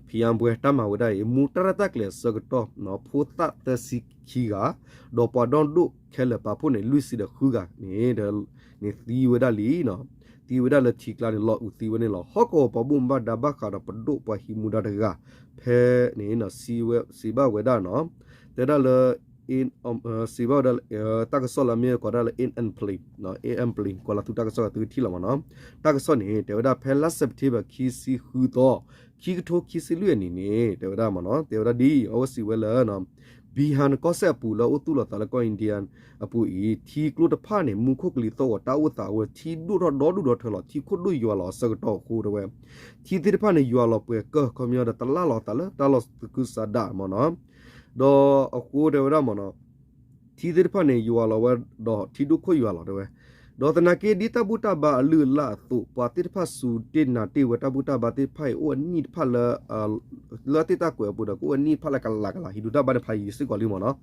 ဖယါဘွဲ တၢ်မၤဝဲဒၣ်အံၤ မူးတၢ်ရဲၣ်တၢ်ကျဲၤအဆၢကတီၢ် ဖိသၣ်သၢဆံခံဂၤ ဒီးပှၤဒီဒူၣ်ခဲလၢာ်ပာ်ဖှိၣ်န့ၣ် လွံၢ်ဆံဒီးဃုဂၤန့ၣ် န့ၣ်သံဝဲဒၣ်လံ သံဝဲဒၣ်လၢထံကျါန့ၣ် လီၤအုးသံဝဲန့ၣ်လီၤ. ဟီၣ်ကဝီၤပှၤဘၣ်မူဘၣ်ဒါဘၣ်ဃးဒီးပဒိၣ်ပှၤဟံးမူဒါတဂၤ ဖဲန့ၣ် စံးဘၣ်ဝဲဒၣ်နီၤ တဲဒၣ်လၢ စံးဘၣ်ဝဲဒၣ် တၢ်ကစီၣ်လၢအမ့ၢ်ကိးဒၣ်လၢ A M Plain ကီးလၤသူတၢ်ကစီၣ်ဂၤသုကထံၣ်လီၤမ့ၢ်နီၤ တၢ်ကစီၣ်န့ၣ် တဲဝဲဒၣ်ဖဲလါ September ခံဆံဃုသီ ခံကထိခံဆံလွံၢ်အနံၣ်န့ၣ် တဲဝဲဒၣ်မ့ၢ်နီၤ တဲဝဲဒၣ်ဒ်အံၤ အဝဲစံးဝဲလၢ Bihar ကီၢ်စဲၣ်အပူၤလၢအအိၣ်သူၣ်လီၤသးလၢကီၢ် India အပူၤအံၤ ထံကျိတဖၣ်န့ၣ် မူခိၣ်ကလံၤသီၣ်ဂီၤတၢ်အိၣ်သးအဝဲ ထံဒိၣ်ထီၣ်ဒီဒူၣ်ဒီထၢလီၤ ထံခိၣ်ဒိၣ်ယွၤလီၤအဆၢကတီၢ်အဃိတဲဝဲ ထံသ့ၣ်တဖၣ်န့ၣ် ယွၤလီၤပှဲၤကၢၢ် ခီပညီဒီးတလၢ်လီၤသးလၢတၢ်လီၢ်သကုၤဆးဒးမ့ၢ်နီၤ ဒီးအဃိတဲဝဲဒၣ်မ့ၢ်နီၤ ထံသ့ၣ်တဖၣ်န့ၣ် ယွၤလီၤဝဲဒီးထံဒိၣ်ခိၣ်ယွၤလီၤတဲဝဲ ဒီးသနာ်က့ဒ်တၢ်ဘူၣ်တၢ်ဘါအလုၢ်အလၢ်အသိး ပှၤသ့ၣ်တဖၣ်စူၤတ့ၢ်နာ်တ့ၢ်ဝဲတၢ်ဘူၣ်တၢ်ဘါသ့ၣ်တဖၣ်အံၤ အိၣ်အနံၣ်တဖၣ်လၢ လၢသ့ၣ်တၢ်ကွဲးအပူၤဒီး ကအိၣ်အနံၣ်တဖၣ်လၢကလးကလး ဟံးဒူတၢ်ဘါန့ၣ်ဖးယံၤစ့ၢ်ကီးလံမ့ၢ်နီၤ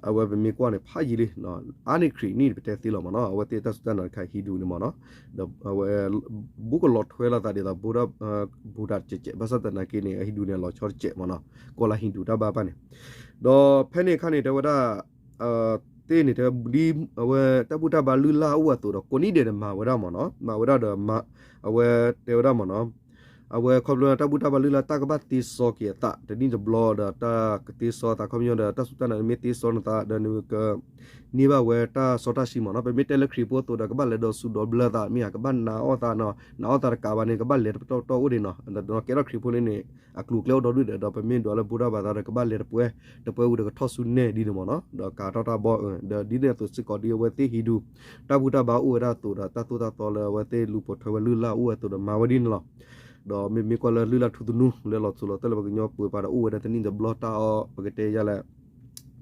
အဝဲပမ့ၢ်ကွၢ်န့ၣ် ဖးယံၤလံ အါန့ၢ်ခရံာ်နံၣ်ပတဲသ့လီၤမ့ၢ်နီၤ အဝဲသ့ၣ်တၢ်စူၢ်တၢ်နာ်တခါ ဟံးဒူန့ၣ်မ့ၢ်နီၤ ဒီးအဝဲ ဘူးကလီၤထွဲလိာ်သးဒ်သိး ဘူးတၢ် ဘူးတၢ်တစဲးစဲး ဘၣ်ဆၣ်သနာ်က့န့ၣ် အဟံးဒူန့ၣ် အလီၤဆီတစဲးမ့ၢ်နီၤ ကီးလၢဟံးဒူတၢ်ဘါပၢ်န့ၣ် ဒီးဖဲန့ၣ်အခါန့ၣ် တဲဝဲဒၣ် သ့ၣ်န့ၣ် တဲဝဲဒ် အဝဲတၢ်ဘူၣ်တၢ်ဘါလုၢ်လၢ်အိၣ်အသိးဒီး ကိးနံၣ်ဒဲးန့ၣ်မၤဝဲဒၣ်မ့ၢ်နီၤ မၤဝဲဒၣ်ဒီး အဝဲတဲဝဲဒၣ်မ့ၢ်နီၤ အဝဲခီဖျိတၢ်ဘူၣ်တၢ်ဘါလုၢ်လၢ် တၢ်ကဘၣ်သ့စီက့ၤအသး တနံၣ်တဘျီဒီး တၢ်ကသ့စီသး ခီပညီဒီး တၢ်စူၢ်တၢ်နာ်မ့ၢ်သ့စီနသးဒီး နက န့ၢ်ဘၣ်ဝဲတၢ်စီတၢ်ဆှံမ့ၢ်နီၤ ပမ့ၢ်တဲလၢခရံာ်ဖိအသိးဒီး ကဘၣ်လဲၤဒီးစူးဒီးဘျၢသး မ့ၢ်ဧါ ကဘၣ်နာ်အီၣ်သးနီၤ နာ်အီၣ်သးတကးဘၣ်န့ၣ် ကဘၣ်လဲၤတပတီၢ်ပတီၢ်အိၣ်ဒံးနီၤ ဒီးကဲထီၣ်ခရံာ်ဖိလံန့ၣ် အကျိၤအကျဲအိၣ်ဒီဒူၣ်ဒီး ပမ့ၢ်ဒွးလၢဘူၣ်တၢ်ဘါသးဒီး ကဘၣ်လဲၤတပှဲၤ တပှဲၤဝံၤဒီးကထီၣ်ဆူနဲၣ်ဒ်န့ၣ်မ့ၢ်နီၤ ဒီးကၤထီၣ်တၢ်ဘီအၢ ဒီးဒ်န့ၣ်အသိးစ့ၢ်ကီး ဒ်အဝဲသ့ၣ်ဟံးဒူ တၢ်ဘူၣ်တၢ်ဘါအိၣ်ဝဲဒၣ်အသိးဒီး တၢ်သိၣ်တၢ်သီလၢအဝဲသ့ၣ်လူၤပိာ်ထွဲဝဲလုၢ်လၢ်အိၣ်ဝဲအသိးဒီး မၤဝဲဒ်န့ၣ်လီၤ. ဒီးမ့မ့ၢ်ကွၢ်လၢလုၢ်လၢ်ထူသနူ လၢလီၤစိၤလီၤတၢ်လၢပှၤကညီပှဲၤပှၤဒီး အိၣ်ဝဲဒၣ်တနံၣ်တဘျီတၢ်အီၣ် ပကတဲယၤလဲၣ်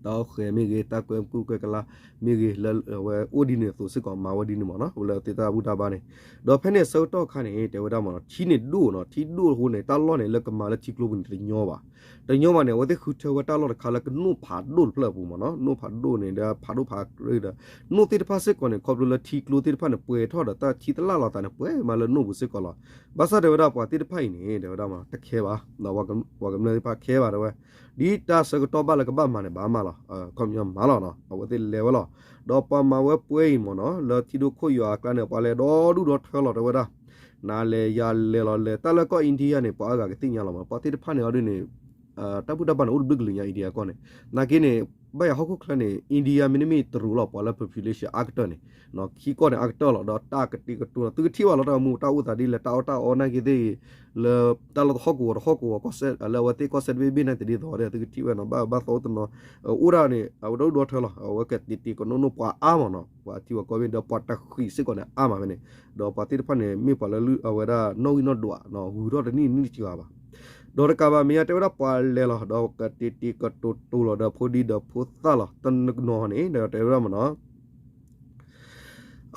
တၢ်အီၣ်ဃဲၤမ့ၢ်ဂ့ၤ တၢ်ကွဲမုၣ်ကွဲကလါမ့ၢ်ဂ့ၤ လၢအဝဲအိၣ်ဒ်န့ၣ်အသိးစ့ၢ်ကီး မၤဝဲဒ်န့ၣ်မ့ၢ်နီၤ လၢသ့ၣ်တၢ်ဘူၣ်တၢ်ဘါန့ၣ် ဒီးဖဲန့ၣ်အဆၢကတီၢ်အခါန့ၣ် တဲဝဲဒၣ်မ့ၢ်နီၤ ထံန့ၣ်ဒိၣ်နီၤ ထံဒိၣ်အဃိန့ၣ် တၢ်လီၢ်န့ၣ် လၢကမၤလၢထံကျိပူၤန့ၣ် တညီဘၣ် တညီဘၣ်န့ၣ် အဝဲသ့ၣ်ဃုထၢဝဲတၢ်လီၢ်တခါလၢကနိၣ်ဖးဒိၣ်တဖျၢၣ်အပူၤမ့ၢ်နီၤ နိၣ်ဖးဒိၣ်န့ၣ်ဒီး ဖးဒိၣ်ဖးကြၢးဒီး နိၣ်သ့ၣ်တဖၣ်စ့ၢ်ကီးန့ၣ် ခီဖျိလၢထံကျိသ့ၣ်တဖၣ်န့ၣ် ပှဲၤထီၣ်ဒီး တၢ်ထံတလၢ်လီၤသးန့ၣ် ပှဲၤမးလၢနိၣ်ပူၤစ့ၢ်ကီးလီၤ. ဘၣ်ဆၣ်တဲဝဲဒၣ်ပှၤသ့ၣ်တဖၣ်အံၤန့ၣ် တဲဝဲဒၣ်မ့ၢ်နီၤ တခဲဘၣ် ပှၤကမျၢၢ်သ့ၣ်တဖၣ်ခဲဘၣ်တဲဝဲ ဒ်တၢ်ဆၢကတီၢ်ဘၣ်လၢကဘၣ်မၤန့ၣ် ဘၣ်မၤလီၤ ခီပညီမၤလီၤနီၤ အဝဲသ့ၣ်လဲၤဝဲလီၤ. ဒီးပှၤမၤဝဲပှဲၤအံၤမ့ၢ်နီၤ လၢထံဒိၣ်ခိၣ်ယွၤအကျါန့ၣ် ပှၤလဲၤဒီဒူၣ်ဒီထၢလီၤတဲဝဲဒၣ် နၤလဲၤယၤလဲၤလီၤလဲၤ တၢ်လၢကီၢ် India န့ၣ် ပှၤအါဂၤကသ့ၣ်ညါလီၤမ့ၢ် ပှၤသ့ၣ်တဖၣ်န့ၣ်အီၤဒ်န့ၣ် တၢ်ဘူၣ်တၢ်ဘါန့ၣ် အိၣ်တဘျုးကလုာ်ညါ India ကီၢ်န့ၣ်, နာ်က့န့ၣ် ဘၣ်ယၤဟီၣ်ခိၣ်ချၢန့ၣ် India မ့တမ့ၢ်တရူးလီၤ ပှၤလၢ population အါကတၢၢ်န့ၣ်, ခံကီၢ်န့ၣ်အါကတၢၢ်လီၤ ဒီးတၢ်ကတ့ကတိၤ သုကထံၣ်ဘၣ်လီၤ တၢ်ဂီၤမူတၢ်အိၣ်သးဒ်လဲၣ် တၢ်အီၣ်တၢ်အီနာ်က့သ့ၣ်ဂ့ၤ လၢတၢ်လီၢ်တဟီၣ်ကဝီၤတဟီၣ်ကဝီၤ ကီၢ်စဲၣ် လၢအဝဲသ့ၣ်ကီၢ်စဲၣ်တဘ့ၣ်ဘ့ၣ်နာ်က့ဒ်သိးဒီး သုကထံၣ်ဝဲနီၤ ဘၣ်ဘၣ်သီအိၣ်တနီၤ အိၣ်ဒၣ်န့ၣ် အဝဲဒီဒူၣ်ဒီထၢလီၤ အဝဲကတ့တ့ကနိးနိးပှၤအါမးနီၤ ပှၤထံပှၤကီၢ်မ့ၢ်ဒီးပှၤတဃံးစ့ၢ်ကီးန့ၣ်အါမးဖဲန့ၣ်, ဒီးပှၤသ့ၣ်တဖၣ်န့ၣ် မ့ၢ်ပှၤလၢအဝဲဒၣ်နီၣ်ဂံၢ်နီၣ်ဒွး ဂုၤထီၣ်တနံၣ်နံၣ်တကၤဘၣ် ဒီးတကးဘၣ်မ့ၢ်ညါတဲဝဲဒၣ်ပှၤလဲၤလီၤ ဒီးကတ့တ့ကတိၤတိၤလီၤဒီးဖိဒံဒီးဖိသၣ်လီၤ တနကနီၤန့ၣ် ဒီးတဲဝဲဒၣ်မးနီၤ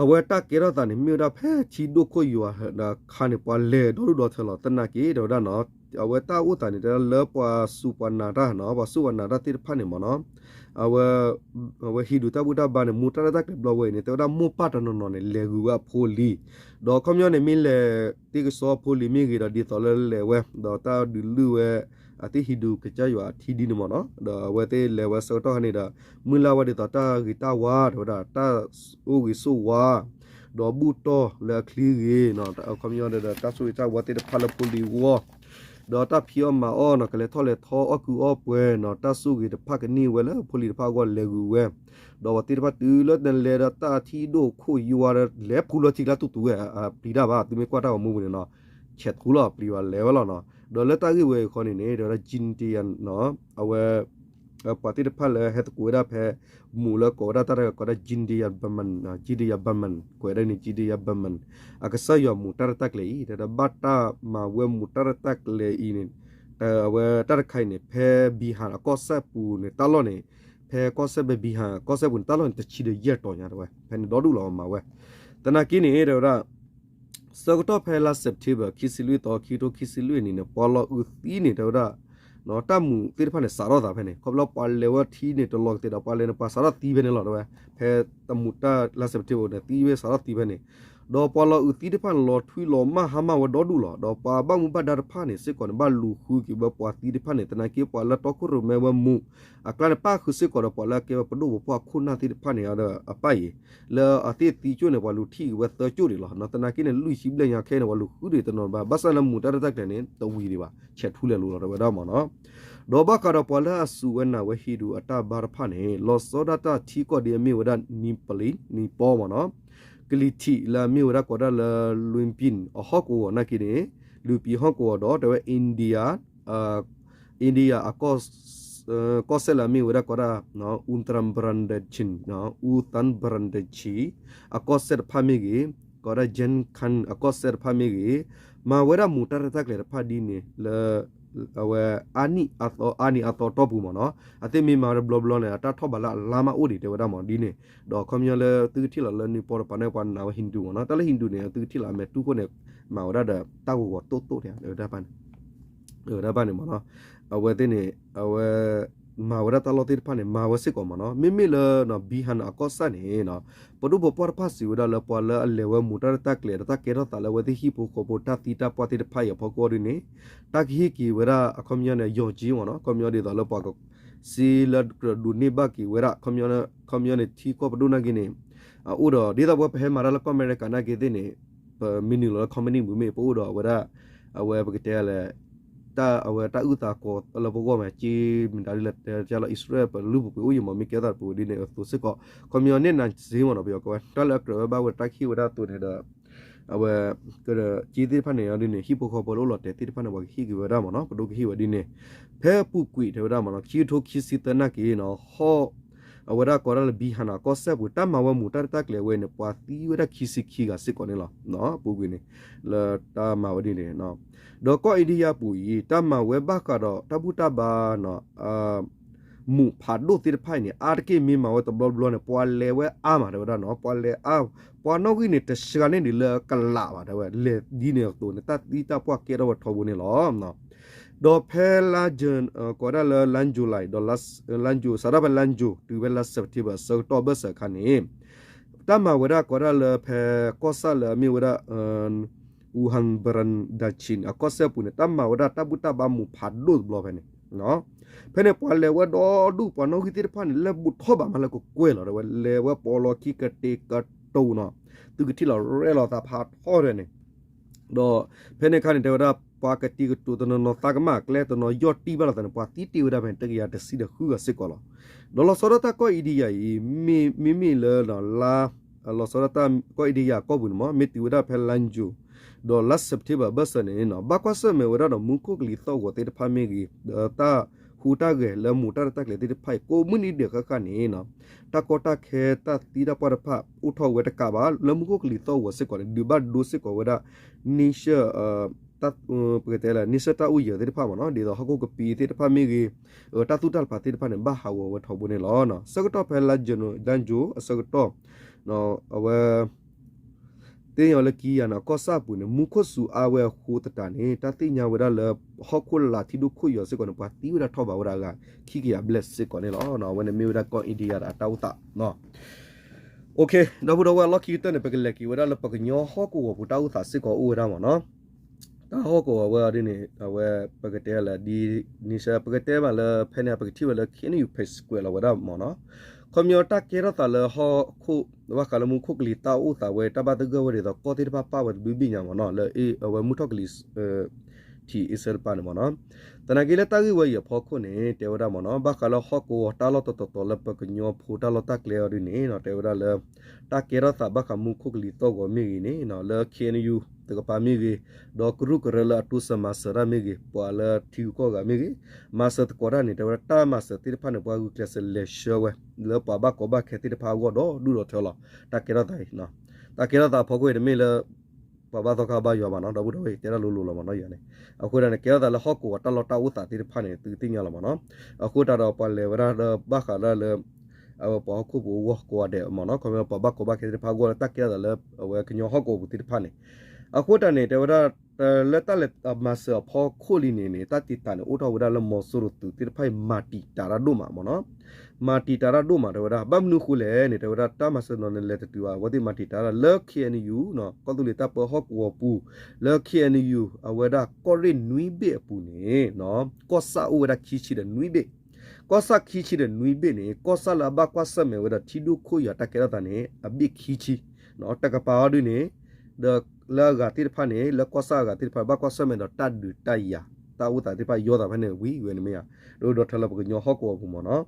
အဝဲတၢ်ကဲထီၣ်သးန့ၣ် မ့ၢ်ဝဲဒၣ်ဖဲထံဒိၣ်ခိၣ်ယွၤဒီးခါန့ၣ် ပှၤလဲၤဒီဒူၣ်ဒီထၢလီၤ သနာ်က့ တဲဝဲဒၣ်နီၤ အဝဲတၢ်အိၣ်သးန့ၣ် တဲလၢပှၤစူးပှၤနာ်တၢ်နီၤ ပှၤစူးပှၤနာ်တၢ်သ့ၣ်တဖၣ်န့ၣ်မးနီၤ အဝဲ အဝဲဟံးဒူးတၢ်ဘူၣ်တၢ်ဘါန့ၣ် မူးတၢ်ရဲၣ်တၢ်ကျဲၤဘျီဝဲအံၤန့ၣ် တဲဝဲဒၣ်မိၢ်ပၢ်တနီၤနီၤန့ၣ် လဲၤဂုၤဝဲအဖိလံၤ ဒီးခီပညီန့ၣ် မ့ၢ်လဲၤတ့ကစီအဖိလံၤမ့ၢ်ဂ့ၤဒီး ဒ်သိးလၢလဲၤဝဲ ဒီးတၢ်ဒုးလုၢ်ဝဲအသ့ၣ်ဟံးဒူးကစၢ်ယွၤအထံဒ်န့ၣ်မးနီၤ ဒီးအဝဲသ့ၣ်လဲၤဝဲဆၢကတီၢ်ခါန့ၣ်ဒီး မုၢ်လၢ်ဝဲဒ်သိးတၢ်ဂ့ၤတၢ်ဝါ တဲဝဲဒၣ် တၢ်အိၣ်ဂ့ၤဆိၣ်ဝါ ဒီးဘူၣ်တီၢ်လၢအချံဂ့ၤ ခီပညီဒီး တၢ်ဆိၣ်ဂ့ၤတၢ်ဝါသ့ၣ်တဖၣ်လၢဖိလံၤအဂီၢ် ဒီးတၢ်ဖံးအီၣ်မၤအီၣ်နီၤ ကလဲၤထီၣ်လဲၤထီအီၣ်ကုအီၣ်ပှဲၤနီၤ တၢ်ဆိၣ်ဂ့ၤတဖၣ်ကန့ၢ်ဝဲလၢဖိလံၤတဖၣ်အဂီၢ်လဲၤဂုၤဝဲ ဒီးပှၤသ့ၣ်တဖၣ်တုၤလၢနလဲၤဒီးတၢ်ထံဒိၣ်ခိၣ်ယွၤဒီး လဲၤဖူလီၤထံကျါတူၢ်တူၢ်ဝဲ အပျံၤတၢ်ဘၣ် သုမ့ၢ်ကွၢ်တၢ်ဂီၤမူပူၤန့ၣ်နီၤ ဆဲးထူလီၤပျံၤဝဲလဲၤဝဲလီၤနီၤ ဒီးလၢတၢ်ဂ့ၢ်ဝဲအံၤဃီန့ၣ်န့ၣ် တဲဝဲဒၣ် Jindal နီၤ အဝဲ ပှၤသ့ၣ်တဖၣ်လၢဟဲသကိးဝဲဒၣ်ဖဲ မူးလၢကိးဝဲဒၣ်တၢ်တဂၤကိးဒၣ် Jindal Bahman, Jindal Bahman ကွဲးဒၣ်န့ၣ် Jindal Bahman အကစၢ်ယွၤမူးတၢ်ရဲၣ်တၢ်ကျဲၤအံၤ တဲဒၣ်ဘၣ်တၢ်မၤဝဲမူးတၢ်ရဲၣ်တၢ်ကျဲၤအံၤန့ၣ် အဝဲတၢ်တခါအံၤန့ၣ် ဖဲ Bihar အကီၢ်စဲၣ်ပူၤန့ၣ် တၢ်လီၢ်န့ၣ် ဖဲကီၢ်စဲၣ်ဖဲ Bihar ကီၢ်စဲၣ်ပူၤန့ၣ် တၢ်လီၢ်န့ၣ် တဆံဒီးယဲၢ်တီၤညါတဲဝဲ ဖဲန့ၣ်ဒီဒူၣ်လီၤမၤဝဲ သနာ်က့န့ၣ် တဲဝဲဒၣ် ဆၢကတီၢ်ဖဲလါ September ခံဆံလွံၢ်သီ ခံကထိခံဆံလွံၢ်အနံၤန့ၣ် ပှၤလီၤအုးသံန့ၣ် တဲဝဲဒၣ် တၢ်မူးသ့ၣ်တဖၣ်န့ၣ် စးထီၣ်သးဖဲန့ၣ် ခီဖျိပှၤလဲၤဝဲထံန့ၣ် တလီၤကသ့ၣ်ဒီး ပှၤလဲၤန့ၣ် ပှၤစးထီၣ်သံဖဲန့ၣ်လီၤ တဲဝဲ ဖဲတမူးတၢ်လါ September န့ၣ် သံဝဲစးထီၣ်သံဖဲန့ၣ် ဒီးပှၤလီၤအုးသံတဖၣ်န့ၣ် လီၤထွံလီၤမၢ်ဟါမၢ်ဝဲဒီဒူၣ်လီၤ. ဒီးပှၤဘၣ်မူဘၣ်ဒါတဖၣ်န့ၣ် စ့ၢ်ကီးန့ၣ် ဘၣ်လူၤဃုက့ၤဝဲပှၤသံတဖၣ်န့ၣ် သနာ်က့ပှၤလၢတီခိၣ်ရိၣ်မဲဝဲမူး အကျါန့ၣ် ပၣ်ဃုာ်စ့ၢ်ကီးဒီး ပှၤလၢအကဲဝဲပဒိၣ်ပပှၢ်ခိၣ်နၢ်သ့ၣ်တဖၣ်န့ၣ်ဒီး အပၣ်အံၤ လၢအသ့ၣ်သံကၠိၣ်န့ၣ် ပှၤလူၤထံၣ်က့ၤဝဲသၢကၠိၣ်ဒံးလီၤ. သနာ်က့န့ၣ် လွံၢ်ဆံဘျဲၣ်ညါခဲအံၤန့ၣ် ပှၤလူၤဃုဒံးတနီၤဘၣ် ဘၣ်ဆၣ်လၢမူးတၢ်ရဲၣ်တၢ်ကျဲၤန့ၣ် တဝံၤဒံးဘၣ် ဆဲးထူလဲၤလိၤလီၤ တဲဝဲဒၣ်မးနီၤ. ဒီးဘၣ်ဃးဒီးပှၤလၢအစူးဝဲနာ်ဝဲဟံးဒူးအတၢ်ဘါတဖၣ်န့ၣ် လီၤဆီဒၣ်တၢ်ထံကီၢ်ဒ်အမ့ၢ်ဝဲဒၣ် နံပလံ နံပီမးနီၤ ကလံၤထံးလၢအမ့ၢ်ဝဲဒၣ်ကိးဒၣ်လၢ လွံၢ်ပံၣ် အဟီၣ်ကဝီၤနာ်က့န့ၣ် လွံၢ်ပံၣ်ဟီၣ်ကဝီၤဒီးတဲဝဲ India India အကီၢ်စဲၣ်လၢအမ့ၢ်ဝဲဒၣ်ကိးဒၣ် Uttar Pradesh, Uttar Pradesh အကီၢ်စဲၣ်တဖၣ်မ့ၢ်ဂ့ၤ, ကိးဒၣ် Jharkhand အကီၢ်စဲၣ်တဖၣ်မ့ၢ်ဂ့ၤ, မၤဝဲဒၣ်မူးတၢ်ရဲၣ်တၢ်ကျဲၤတဖၣ်ဒ်န့ၣ်လၢ အဝဲ အါနံၣ်အသီ အါနံၣ်အသီအတီၢ်ပူၤမးနီၤ, အသ့ၣ်မ့ၢ်မၤဝဲတဘျီဘျီန့ၣ် အတၢ်ထီၣ်ဘးလၢအလါမးအိၣ်ဒံးတဲဝဲဒၣ်မးဒ်န့ၣ်, ဒီးခီပညီလၢသုကထံၣ်လီၤလၢနံပီတပၤန့ၣ် ပှၤနာ်ဝဲ Hindu မးနီၤ, တၢ်လၢ Hindu န့ၣ် သုကထံၣ်လီၤအမဲာ်တူၢ်ခိၣ်န့ၣ် မၤဝဲဒၣ်ဒီးတၢ်ဂီၤဂီၤတိၢ်တိၢ်န့ၣ် ဝဲဒၣ်ဘၣ်န့ၣ် အဝဲသ့ၣ်န့ၣ် အဝဲ မၤဝဲဒၣ်တၢ်လီၢ်သ့ၣ်တဖၣ်န့ၣ် မၤဝဲစ့ၢ်ကီးမးနီၤ, မ့မ့ၢ်လၢ Bihar အကီၢ်စဲၣ်န့ၣ် ပဒိၣ်ပပှၢ်တဖၣ်စံးဝဲဒၣ်လၢပှၤလၢအလဲၤဝဲမူးတၢ်ရဲၣ်တၢ်ကျဲၤဒီးတၢ်ကဲထီၣ်သးလၢအဝဲသ့ၣ်ဟံၣ်ဖိဃီဖိတၢ်သံတၢ်ပှၢ်သ့ၣ်တဖၣ်အံၤအဖီခိၣ်ဒ်န့ၣ် တၢ်ကဟ့ၣ်က့ၤဝဲဒၣ်အခီပညီန့ၣ် လျော်ကြေး မးနီၤ, ခီပညီဒ်သိးလၢပှၤက စ့လၢကြၢးဒိးန့ၢ်ဘၣ်က့ၤဝဲဒၣ် ခီပညီန့ၣ် ထံကီၢ်ပဒိၣ်နာ်က့န့ၣ် အအိၣ်ဒီး ဒ်သိးပဝဲပဟဲမၤတၢ်လၢကီၢ်အမဲရကၤနာ်က့သ့ၣ်န့ၣ် ပမ့ၢ်နုာ်လီၤလၢ company ပူၤမ့ၢ် ပအိၣ်ဒီးအဝဲဒၣ် အဝဲပကတဲလဲၣ် တၢ်အဝဲတၢ်အုၣ်သးကီးလၢပဂီၢ်မး က့မတၤဒ်လဲၣ် တဲလၢအံၣ်စရ့လး ပလုၢ်ပပှ့ၤအိၣ်ယံၤမး မ့ၢ်ကဲသးပူၤဒ်န့ၣ်အသိးစ့ၢ်ကီး ခီပညီန့ၣ် နာ်စ့မးနီၤ ပယီၤကီးဝဲ တၢ်လၢအကြၢးဝဲဘၣ်ဝဲတၢ်ကဟ့ၣ်ဝဲဒၣ်အသိးန့ၣ်ဒီး အဝဲ က့သ့ၣ်တဖၣ်န့ၣ်ဒ်န့ၣ် ဟံၣ်ဖိဃီဖိလၢအိၣ်လီၤတဲာ်သ့ၣ်တဖၣ်န့ၣ် ပှၤကဟ့ၣ်က့ၤဝဲဒၣ်မးနီၤ ပဒိၣ်ကဟ့ၣ်ဝဲဒ်န့ၣ် ဖဲအပူၤကွံာ်တဲဝဲဒၣ်မးနီၤ ခံကထိခံဆံသၢနာ်က့နီၤ ဟီၣ် အဝဲဒၣ်ကိးဒၣ်လၢ Bihar အကီၢ်စဲၣ်ပူၤ တၢ်မၤဝဲမူးတၢ်ရဲၣ်တၢ်ကျဲၤဝဲန့ၣ် ပှၤသံဝဲဒၣ်ခံဆံခံဂၤစ့ၢ်ကီးန့ၣ်လီၤ. အပူၤကွံာ်န့ၣ် လၢတၢ်မၤဝဲဒ်န့ၣ် ဒီးကီၢ် India ပူၤအံၤ တၢ်မၤဝဲဘၣ်ဃးဒီးတၢ်ဘူၣ်တၢ်ဘါနီၤ မူးဖးဒိၣ်သ့ၣ်တဖၣ်အံၤန့ၣ် အါတက့ၢ်မ့ၢ်မၤဝဲတဘျီဘျီန့ၣ် ပှၤလဲၤဝဲအါမးတဲဝဲဒၣ်နီၤ ပှၤလဲၤအါ ပှၤနီၣ်ဂံၢ်န့ၣ် တစှၤန့ၢ်ဒံးလၢကလးဘၣ်တဲဝဲ လဲၤဒ်န့ၣ်အသိးန့ၣ် တၢ်သံတၢ်ပှၢ်ကဲထီၣ်ဝဲထီဘိန့ၣ်လီၤ. ဒီးဖဲလါ June ကိးဒၣ်လၢလါ July ဒီးလါ June စးထီၣ်ဖဲလါ June တုၤဖဲလါ September အဆၢကတီၢ်ဘၢၣ်စၢၤအခါန့ၣ် တၢ်မၤဝဲဒၣ်ကိးဒၣ်လၢဖဲကီၢ်ဆၣ်လၢအမ့ၢ်ဝဲဒၣ် Uttar Pradesh အကီၢ်စဲၣ်ပူၤန့ၣ် တၢ်မၤဝဲဒၣ်တၢ်ဘူၣ်တၢ်ဘါမူးဖးဒိၣ်တဘျီဖဲန့ၣ် ဖဲန့ၣ်ပှၤလဲၤဝဲဒီဒူၣ် ပှၤနီၣ်ဂံၢ်သ့ၣ်တဖၣ်န့ၣ် လၢဘူၣ်ထီၣ်ဘးမးလၢကကွဲၢ်လီၤတဲဝဲ လဲၤဝဲပိာ်လီၤခံကတ့ၤကတိၤနီၤ သုကထံၣ်လီၤရဲၣ်လီၤသးဖးထီၣ်ဒဲးန့ၣ် ဒီးဖဲန့ၣ်အခါန့ၣ် တဲဝဲဒၣ် ပှၤကတံၤကတိၤတနီၤနီၤ သးကမၣ်အကျဲတနီၤ ယီၢ်တံၢ်ဘၣ်လီၤသးန့ၣ် ပှၤသံတ့ၢ်ဝဲဒၣ်ဖဲန့ၣ် တကယၤတဆံဒီးဃုဂၤစ့ၢ်ကီးလီၤ. ဒီးလီၤဆီဒၣ်တၢ်ကီၢ် India အံၤ မ့မ့ၢ်လၢ လါ လီၤဆီဒၣ်တၢ်ကီၢ် India အကီၢ်ပူၤန့ၣ်မ့ၢ် မ့ၢ်တုၤဝဲဒၣ်ဖဲလါယူၤ ဒီးလါ September အဘၢၣ်စၢၤန့ၣ် ဘၣ်ကွၢ်ဆၢၣ်မဲာ်ဝဲဒၣ်ဒီးမူခိၣ်ကလံၤသီၣ်ဂီၤသ့ၣ်တဖၣ်မ့ၢ်ဂ့ၤ, ဒီးတၢ်ဟူးတၢ်ဂဲၤလၢမိၢ်တၢ်ရဲၣ်တၢ်ကျဲၤသ့ၣ်တဖၣ်အံၤ ကိးမုၢ်နံၤဒဲးဃၣ်ဃၣ်န့ၣ် တၢ်ကီတၢ်ခဲတၢ်သံတၢ်ပှၢ်တဖၣ် အိၣ်ထီၣ်ဝဲတကးဘၣ် လၢမူခိၣ်ကလံၤသီၣ်ဂီၤစ့ၢ်ကီးန့ၣ် ဒုးဘၣ်ဒိစ့ၢ်ကီးဝဲဒၣ် နံၣ်ဆၢ ပကတဲလၢ နံၣ်ဆၢတၢ်အိၣ်ယၢၤသ့ၣ်တဖၣ်မ့ၢ်နီၤ ဒ်သိးဟီၣ်ခိၣ်ကပံာ်သ့ၣ်တဖၣ်မ့ၢ်ဂ့ၤ, တၢ်သူၣ်တၢ်ဖျးသ့ၣ်တဖၣ်န့ၣ် ဘၣ်ဟးဂီၤဝဲထီဘိန့ၣ်လီၤ. ဆၢကတီၢ်ဖဲလါယူၤ လါယူၤအဆၢကတီၢ် အဝဲ သ့ၣ်ညါလၢခံယၤန့ၣ် ကီၢ်ဆၣ်အပူၤန့ၣ် မူခိၣ်စူၤအါဝဲအဃိသတးန့ၣ် တၢ်သ့ၣ်ညါဝဲဒၣ်လၢ ဟီၣ်ခိၣ်လာ်ထံဒိၣ်ခိၣ်ယီၤစ့ၢ်ကီးန့ၣ် ပှၤသံဝဲဒၣ်ထီၣ်ဘးဝဲဒၣ်အဂၤ ခံကယၤဘျဲၣ်စ့ၢ်ကီးန့ၣ်လီၤ. အဝဲန့ၣ်မ့ၢ်ဝဲဒၣ်ကီၢ် India အတၢ်အိၣ်သး ဒီပုၢ်ဒီဝဲၢ် အလီၢ်ခံကတၢၢ်န့ၣ် ပကလဲၤက့ၤဝဲဒၣ်လၢပကညီဟီၣ်ကဝီၤပူၤတၢ်အိၣ်သးစ့ၢ်ကီးအိၣ်ဝဲဒၣ်မ့ၢ်နီၤ. တၢ်ဟီၣ်ကဝီၤဝဲအီၤဒ်န့ၣ် အဝဲ ပကတဲလၢ ဒ်နံၣ်ဆၢ ပကတဲမးလၢဖဲန့ၣ် ပကထံၣ်ဝဲလၢ K N U page ကွဲးလီၤဝဲဒၣ်မ့ၢ်နီၤ. ခီပညီတၢ်ကဲထီၣ်သးလၢဟီၣ်ခိၣ် ဘၣ်ဃးလၢမူခိၣ်ကလံၤတၢ်အိၣ်သးဝဲ တၢ်ဘၣ်သဂၢၢ်ဝဲဒ်သိးကီၢ်သ့ၣ်တဖၣ်ပာ်ဝဲတဘျုးဘ့ၣ်ညါမ့ၢ်နီၤ လၢအဝဲမုၢ်ထီၣ်ကလံၤ ထံးအ့စၢတပၤန့ၣ်မ့ၢ်နီၤ. သနာ်က့လၢတၢ်ဂ့ၢ်ဝဲအံၤအဖီခိၣ်န့ၣ် တဲဝဲဒၣ်မ့ၢ်နီၤ ဘၣ်ဃးလၢဟီၣ်ကဝီၤတၢ်လီၢ်တတီၤတီၤလၢပကညီဖိတၢ်လီၢ်တၢ်ကျဲအီၤဒ်န့ၣ်နီၤ တဲဝဲဒၣ်လၢ တၢ်ကဲထီၣ်သးဘၣ်ဃးမူခိၣ်ကလံၤသီၣ်ဂီၤမ့ၢ်ဂ့ၤန့ၣ်နီၤ လၢ K N U တကပၤမ့ၢ်ဂ့ၤ, ဒီးကရူၢ်ကရၢလၢအတိစၢၤမၤစၢၤတၢ်မ့ၢ်ဂ့ၤ, ပှၤလၢထံဂုၤကီၢ်ဂၤမ့ၢ်ဂ့ၤ, မၤစၢၤသကိးတၢ်န့ၣ် တဲဝဲဒၣ်တၢ်မၤစၢၤသ့ၣ်တဖၣ်န့ၣ် ပှၤဂုာ်ကျဲးစၢးလဲၤဆှၢဝဲ လၢပှၤဘၣ်ကီဘၣ်ခဲသ့ၣ်တဖၣ်အဂီၢ်ဒီးဒူၣ်ဒီးထၢလီၤ. တၢ်ကဲထီၣ်သးအံၤ တၢ်ကဲထီၣ်သးအဖီခိၣ်အံၤတမ့ၢ်လၢ ပှၤဘၣ်သီခါဘၣ်ယွၤဘၣ်နီၤ ဒီပုၢ်ဒီဝဲၢ် တဲတၢ်လိၤလိၤလီၤမ့ၢ်နီၤ ယၤန့ၣ်. အဃိဒၣ်န့ၣ် ကဲထီၣ်သးလၢဟီၣ်ကဝီၤတၢ်လီၢ်တၢ်အိၣ်သးသ့ၣ်တဖၣ်န့ၣ် သုကသ့ၣ်ညါလီၤမ့ၢ်နီၤ. အဃိတၢ်ဒီးပှၤလဲၤဝဲဒၣ်လၢဘၣ်ဃးဒၣ်လၢ အဝဲပှၤဟီၣ်ခိၣ်ဖိအဂီၢ်ကိးဂၤဒဲးမ့ၢ်နီၤ ခီဖျိပှၤဘၣ်ကီဘၣ်ခဲသ့ၣ်တဖၣ်အဂီၢ်လၢတၢ်ကဲထီၣ်သးလၢအဝဲကညီဟီၣ်ကဝီၤပူၤသ့ၣ်တဖၣ်န့ၣ် အဃိတၢ်န့ၣ် တဲဝဲဒၣ် လၢတၢ်လဲၤမၤစၢၤအဖီခိၣ်လံန့ၣ်န့ၣ် တၢ်တံာ်တာ်န့ၣ် အိၣ်ထီၣ်ဝဲဒၣ်လၢမီၤစိရိၤသုးသ့ၣ်တဖၣ်အံၤ မၤတံာ်တာ်တၢ်ဒိၣ်မးမ့ၢ်နီၤ. မၤတံာ်တာ်တၢ်ဒိၣ်မးတဲဝဲဒၣ် ဘၣ်မနုၤအဃိလဲၣ်န့ၣ် တဲဝဲဒၣ်တၢ်မၤစၢၤနီၤန့ၣ် လဲၤတတုၤဘၣ် အဝဲသ့ၣ်မၤတံာ်တာ်တၢ်လၢ K N U ကီၢ်သူလ့ၤတၢ်ပၢဟီၣ်ကဝီၤပူၤ လၢ K N U အဝဲဒၣ်ကီၢ်ရ့ၣ်နွံဘ့ၣ်အပူၤန့ၣ် ကီၢ်ဆၣ်အိၣ်ဝဲဒၣ်ခံဆံဒီးနွံဘ့ၣ် ကီၢ်ဆၣ်ခံဆံဒီးနွံဘ့ၣ်န့ၣ် ကီၢ်ဆၣ်လၢအဘၣ်ကွၢ်ဆၢၣ်မဲာ်ဝဲဒီးထံဒိၣ်ခိၣ်ယွၤတၢ်ကဲထီၣ်သးန့ၣ် အဘ့ၣ်ခံဆံ တကပၤအီၤဒ်န့ၣ် ဒီးလၢအဂၤသ့ၣ်တဖၣ်န့ၣ် လၢကီၢ်ဆၣ်အဂၤသ့ၣ်တဖၣ် ဘၣ်ကွၢ်ဆၢၣ်မဲာ်ဒီးတၢ်ဒုးတၢ်ယၤ တၢ်အိၣ်သးသ့ၣ်တဖၣ်ယီသးဖဲန့ၣ်ဝံၤဝဲန့ၣ်မ့ၢ်ဧါ ဒိၣ်ဒီးထၢလၢပကညီဟီၣ်ကဝီၤပူၤမ့ၢ်နီၤ.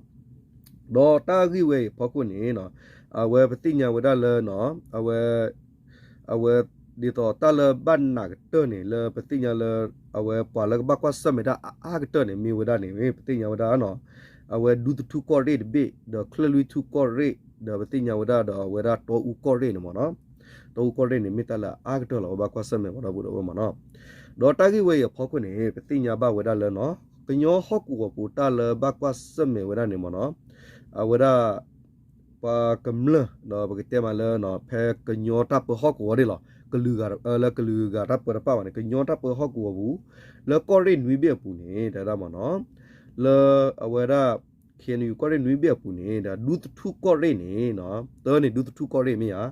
ဒီးတၢ်ဂ့ၢ်ဝဲအံၤအဖီခိၣ်န့ၣ် အဝဲပသ့ၣ်ညါဝဲဒၣ်လၢ အဝဲ အဝဲ ဒ်သိးတၢ်လၢဘၣ်နာ်ကတၢၢ်န့ၣ် လၢပသ့ၣ်ညါလၢ အဝဲပှၤလၢကဘၣ်ကွၢ်ဆၢၣ်မဲာ်တၢ်အါအါကတၢၢ်န့ၣ် မ့ၢ်ဝဲဒၣ်န့ၣ် ပသ့ၣ်ညါဝဲဒၣ် အဝဲဒူသထူကီၢ်ရ့ၣ်တဘ့ၣ် ဒီးချၢၣ်လွံၢ်ထူကီၢ်ရ့ၣ် ဒီးပသ့ၣ်ညါဝဲဒၣ်ဒီးအဝဲဒၣ်တီအူကီၢ်ရ့ၣ်န့ၣ်မ့ၢ်နီၤ. တီအူကီၢ်ရ့ၣ်န့ၣ် မ့ၢ်တၢ်လၢအါကတၢၢ်လီၤ ပဘၣ်ကွၢ်ဆၢၣ်မဲာ်မ့ၢ်ဒီပုၢ်ဒီဝဲၢ်မ့ၢ်နီၤ. ဒီးတၢ်ဂ့ၢ်ဝဲအံၤအဖီခိၣ်န့ၣ် ပသ့ၣ်ညါဘၣ်ဝဲဒၣ်လၢနီၤ ကညီဟီၣ်ကဝီၤပူၤတၢ်လၢဘၣ်ကွၢ်ဆၢၣ်မဲာ်ဝဲဒၣ်န့ၣ်မ့ၢ်နီၤ အဝဲဒၣ် ပှၤကမျၢၢ် ဒီးပကတဲမးလၢ ဖဲကညီတၢ်ပၢဟီၣ်ကဝီၤဒၣ်လီၤ ကလုာ်ဂၤ လၢကလုာ်ဂၤတၢ်ပၢတပၣ်ဘၣ်န့ၣ် ကညီတၢ်ပၢဟီၣ်ကဝီၤပူၤ လၢကီၢ်ရ့ၣ်နွံဘ့ၣ်အပူၤန့ၣ် တဲဒၣ်မ့ၢ်နီၤ လၢအဝဲဒၣ် K N U ကီၢ်ရ့ၣ်နွံဘ့ၣ်အပူၤန့ၣ် ဒီးဒူသထူကီၢ်ရ့ၣ်န့ၣ် တၢ်န့ၣ် ဒူသထူကီၢ်ရ့ၣ်မ့ၢ်ဧါ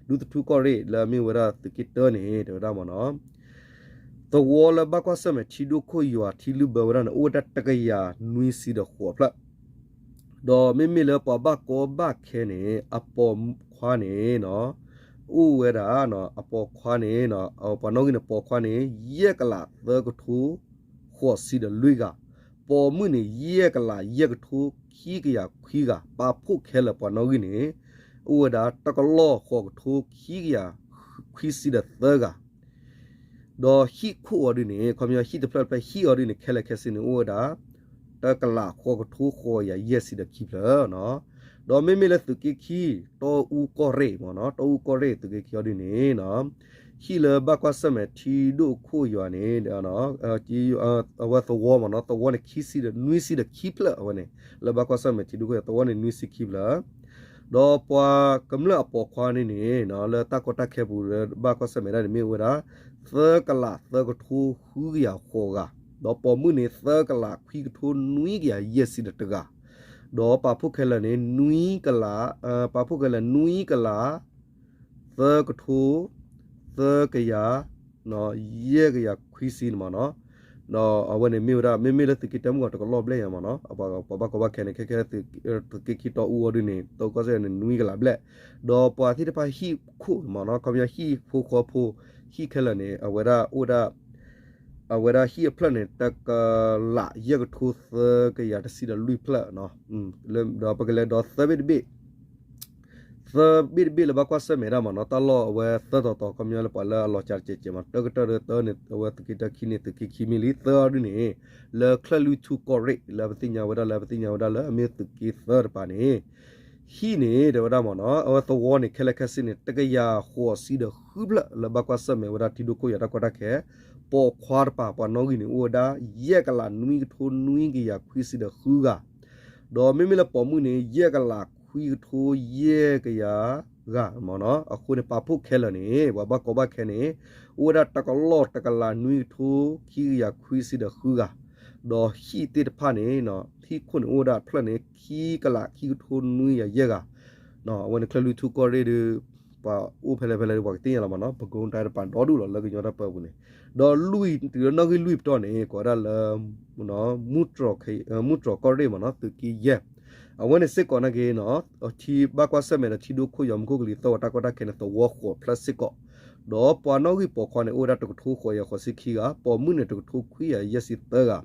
ဒူသထူကီၢ်ရ့ၣ်လၢအမ့ၢ်ဝဲဒၣ်သုးက့တၢန့ၣ် တဲဝဲဒၣ်မ့ၢ်နီၤ သဝီလၢဘၣ်ကွၢ်ဆၢၣ်မဲာ်ထံဒိၣ်ခိၣ်ယွၤထံလုၢ်ဘၢဝဲဒၣ်န့ၣ် အိၣ်ဝဲဒၣ်တကယၤနွံဆံဒီးဃိးဖျၢၣ် ဒီးမ့မ့ၢ်လၢပှၤဘၣ်ကီဘၣ်ခဲန့ၣ် အပိာ်ခွါန့ၣ် အိၣ်ဝဲဒၣ် အပိာ်ခွါန့ၣ် ပှၤနီၣ်ဂံၢ်န့ၣ် ပိာ်ခွါန့ၣ် ယဲၢ်ကလးသၢကထိ ဃိးဆံဒီးလွံၢ်ဂၤ, ပိာ်မုၣ်န့ၣ် ယဲၢ်ကလးယဲၢ်ကထိ ခံကယၤခွံဂၤ, ပာ်ဖှိၣ်ခဲလၢာ်ပှၤနီၣ်ဂံၢ်န့ၣ် အိၣ်ဝဲဒၣ်တကလီၢ်ဃိးကထိ ခံကယၤခွံဆံဒီးသၢဂၤ ဒီးဟံၣ်ခိၣ်အီၤဒ်န့ၣ် ခီပညီဟံၣ်တဖျၢၣ်တဖျၢၣ် ဟံၣ်အီၤဒ်န့ၣ် ခဲလၢာ်ခဲဆ့န့ၣ် အိၣ်ဝဲဒၣ် တကလးဃိးကထိ ဃိးကယၤယဲၢ်ဆံဒီးခံဖျၢၣ်နီၤ. ဒီးမ့မ့ၢ်လၢသုးက့ခံ တီအူကီၢ်ရ့ၣ်မ့ၢ်နီၤ, တီအူကီၢ်ရ့ၣ်သုးက့ခံအီၤဒ်န့ၣ်နီၤ ဟံၣ်လၢဘၣ်ကွၢ်ဆၢၣ်မဲာ်ထံဒိၣ်ခိၣ်ယွၤန့ၣ် အဝဲသဝီမ့ၢ်နီၤ, သဝီန့ၣ် ခံဆံဒီး နွံဆံဒီးခံဖျၢၣ်အဝဲန့ၣ် လၢဘၣ်ကွၢ်ဆၢၣ်မဲာ်ထံဒိၣ်ခိၣ်ယွၤ သဝီန့ၣ် နွံဆံခံဖျၢၣ် ဒီးပှၤကမျၢၢ်အပိာ်ခွါန့ၣ်န့ၣ် လၢတၢ်ကီတၢ်ခဲပူၤလၢဘၣ်ကွၢ်ဆၢၣ်မဲာ်ဒၣ်န့ၣ် မ့ၢ်ဝဲဒၣ် သၢကလးသၢကထိ ဃုကယၤဃိးဂၤ, ဒီးပိာ်မုၣ်န့ၣ် သၢကလးခွံကထိ နွံကယၤယဲၢ်ဆံဒီးတဂၤ, ဒီးပာ်ဖှိၣ်ခဲလၢာ်န့ၣ် နွံကလး, ပာ်ဖှိၣ်ခဲလၢာ် နွံကလး သၢကထိ သၢကယၤ ယဲၢ်ကယၤခွံဆံန့ၣ်မ့ၢ်နီၤ. ဒီးအဝဲန့ၣ်မ့ၢ်ဝဲဒၣ် မ့မ့ၢ်လၢသုးက့တၢမုၢ်ဂီၤတကလီၢ်ဘျဲၣ်ညါမ့ၢ်နီၤ, ပှၤဘၣ်ကီဘၣ်ခဲန့ၣ် ခဲခဲသုးက့ခံတီအူအီၤဒ်န့ၣ် တီအူကီၢ်ရ့ၣ်န့ၣ် နွံကလးဘျဲၣ်, ဒီးပှၤသ့ၣ်တဖၣ်ဟံၣ်ခိၣ်မ့ၢ်နီၤ, ခီပညီဟံၣ်ဖိဃီဖိ ဟံၣ်ခဲလၢာ်န့ၣ် အဝဲဒၣ်အိၣ်ဒၣ် အဝဲဒၣ်ဟံၣ်အဖျၢၣ်န့ၣ် တကလးယဲၢ်ကထိသၢကယၤတဆံဒီးလွံၢ်ဖျၢၣ်, ဒီးပကလဲၤဒီးသၢဘ့ၣ်တဘ့ၣ်, သၢဘ့ၣ်တဘ့ၣ်လၢဘၣ်ကွၢ်ဆၢၣ်မဲာ်ဒၣ်မ့ၢ်နီၤ, တၢ်လီၢ်အဝဲသၢတီၤတီၤ ခီပညီလၢပှၤလၢအလီၤစှၤတစဲးစဲးမ့ၢ် တၢကတၢၢ်ဒီးတၢန့ၣ် အဝဲသုးက့တၢ ခံန့ၣ် သုးက့ခံမ့ၢ်လံ သၢအီၤဒ်န့ၣ် လၢချၢၣ်လွံၢ်ထူၣ်ကီၢ်ရ့ၣ် လၢပသ့ၣ်ညါဝဲဒၣ်လၢ ပသ့ၣ်ညါဝဲဒၣ်လၢအမ့ၢ်သုးက့သၢတပၤန့ၣ် ဟံၣ်န့ၣ် တဲဝဲဒၣ်မ့ၢ်နီၤ အဝဲသဝီန့ၣ် ခဲလၢာ်ခဲဆ့န့ၣ် တကယၤဃိးဆံဒီးဃုဖျၢၣ် လၢဘၣ်ကွၢ်ဆၢၣ်မဲာ်ဝဲဒၣ်ထံဒိၣ်ခိၣ်ယၤတၢ်ကီတၢ်ခဲ, ပိာ်ခွါတပၤ ပှၤနီၣ်ဂံၢ်န့ၣ် အိၣ်ဝဲဒၣ် ယဲၢ်ကလးနွံကထိနွံကယၤခွံဆံဒီးဃုဂၤ, ဒီးမ့မ့ၢ်လၢပိာ်မုၣ်န့ၣ် ယဲၢ်ကလးခွံကထိယဲၢ်ကယၤဂၤမ့ၢ်နီၤ, အဃိန့ၣ် ပာ်ဖှိၣ်ခဲလၢာ်န့ၣ် ပှၤဘၣ်ကီဘၣ်ခဲန့ၣ် အိၣ်ဝဲဒၣ်တကလီၢ်တကလးနွံကထိခံကယၤခွံဆံဒီးဃုဂၤ, ဒီးဟံၣ်သ့ၣ်တဖၣ်န့ၣ် ဟံၣ်ခိၣ်န့ၣ်အိၣ်ဝဲဒၣ်အဖျၢၣ်န့ၣ် ခံကလးခံကထိနွံကယၤယဲၢ်ဂၤ, အဝဲန့ၣ်ချၢၣ်လွံၢ်ထူၣ်ကီၢ်ရ့ၣ်ဒီး ပှၤအိၣ်ဖဲလဲၣ်ဖဲလဲၣ်ဒီး ပှၤကသ့ၣ်ညါလီၤမ့ၢ်နီၤ, ပဲခူးတိုင်းတပၤဒီဒူၣ်လီၤ လၢကညီတၢ်ပၢပူၤန့ၣ်, ဒီးလွံၢ်တုၤလၢနီၣ်ဂံၢ်လွံၢ်ပတီၢ်န့ၣ် ကိးဝဲဒၣ်လၢ မူတြီၤကီၢ်ရ့ၣ်မ့ၢ်နီၤ သုးက့ယဲၢ်, အဝဲန့ၣ်စ့ၢ်ကီးနာ်က့နီၤ ထံဘၣ်ကွၢ်ဆၢၣ်မဲာ်ဒီးထံဒိၣ်ခိၣ်ယၤမူခိၣ်ကလံၤသီၣ်ဝဲတၢ်ကီတၢ်ခဲန့ၣ် သဝီဃိးဖျၢၣ်စ့ၢ်ကီး, ဒီးပှၤနီၣ်ဂံၢ်ပိာ်ခွါန့ၣ် အိၣ်ဝဲဒၣ်တကထိဃိးယၤဃိးဆံခံဂၤ, ပိာ်မုၣ်န့ၣ် တကထိခွံကယၤယဲၢ်ဆံသၢဂၤ,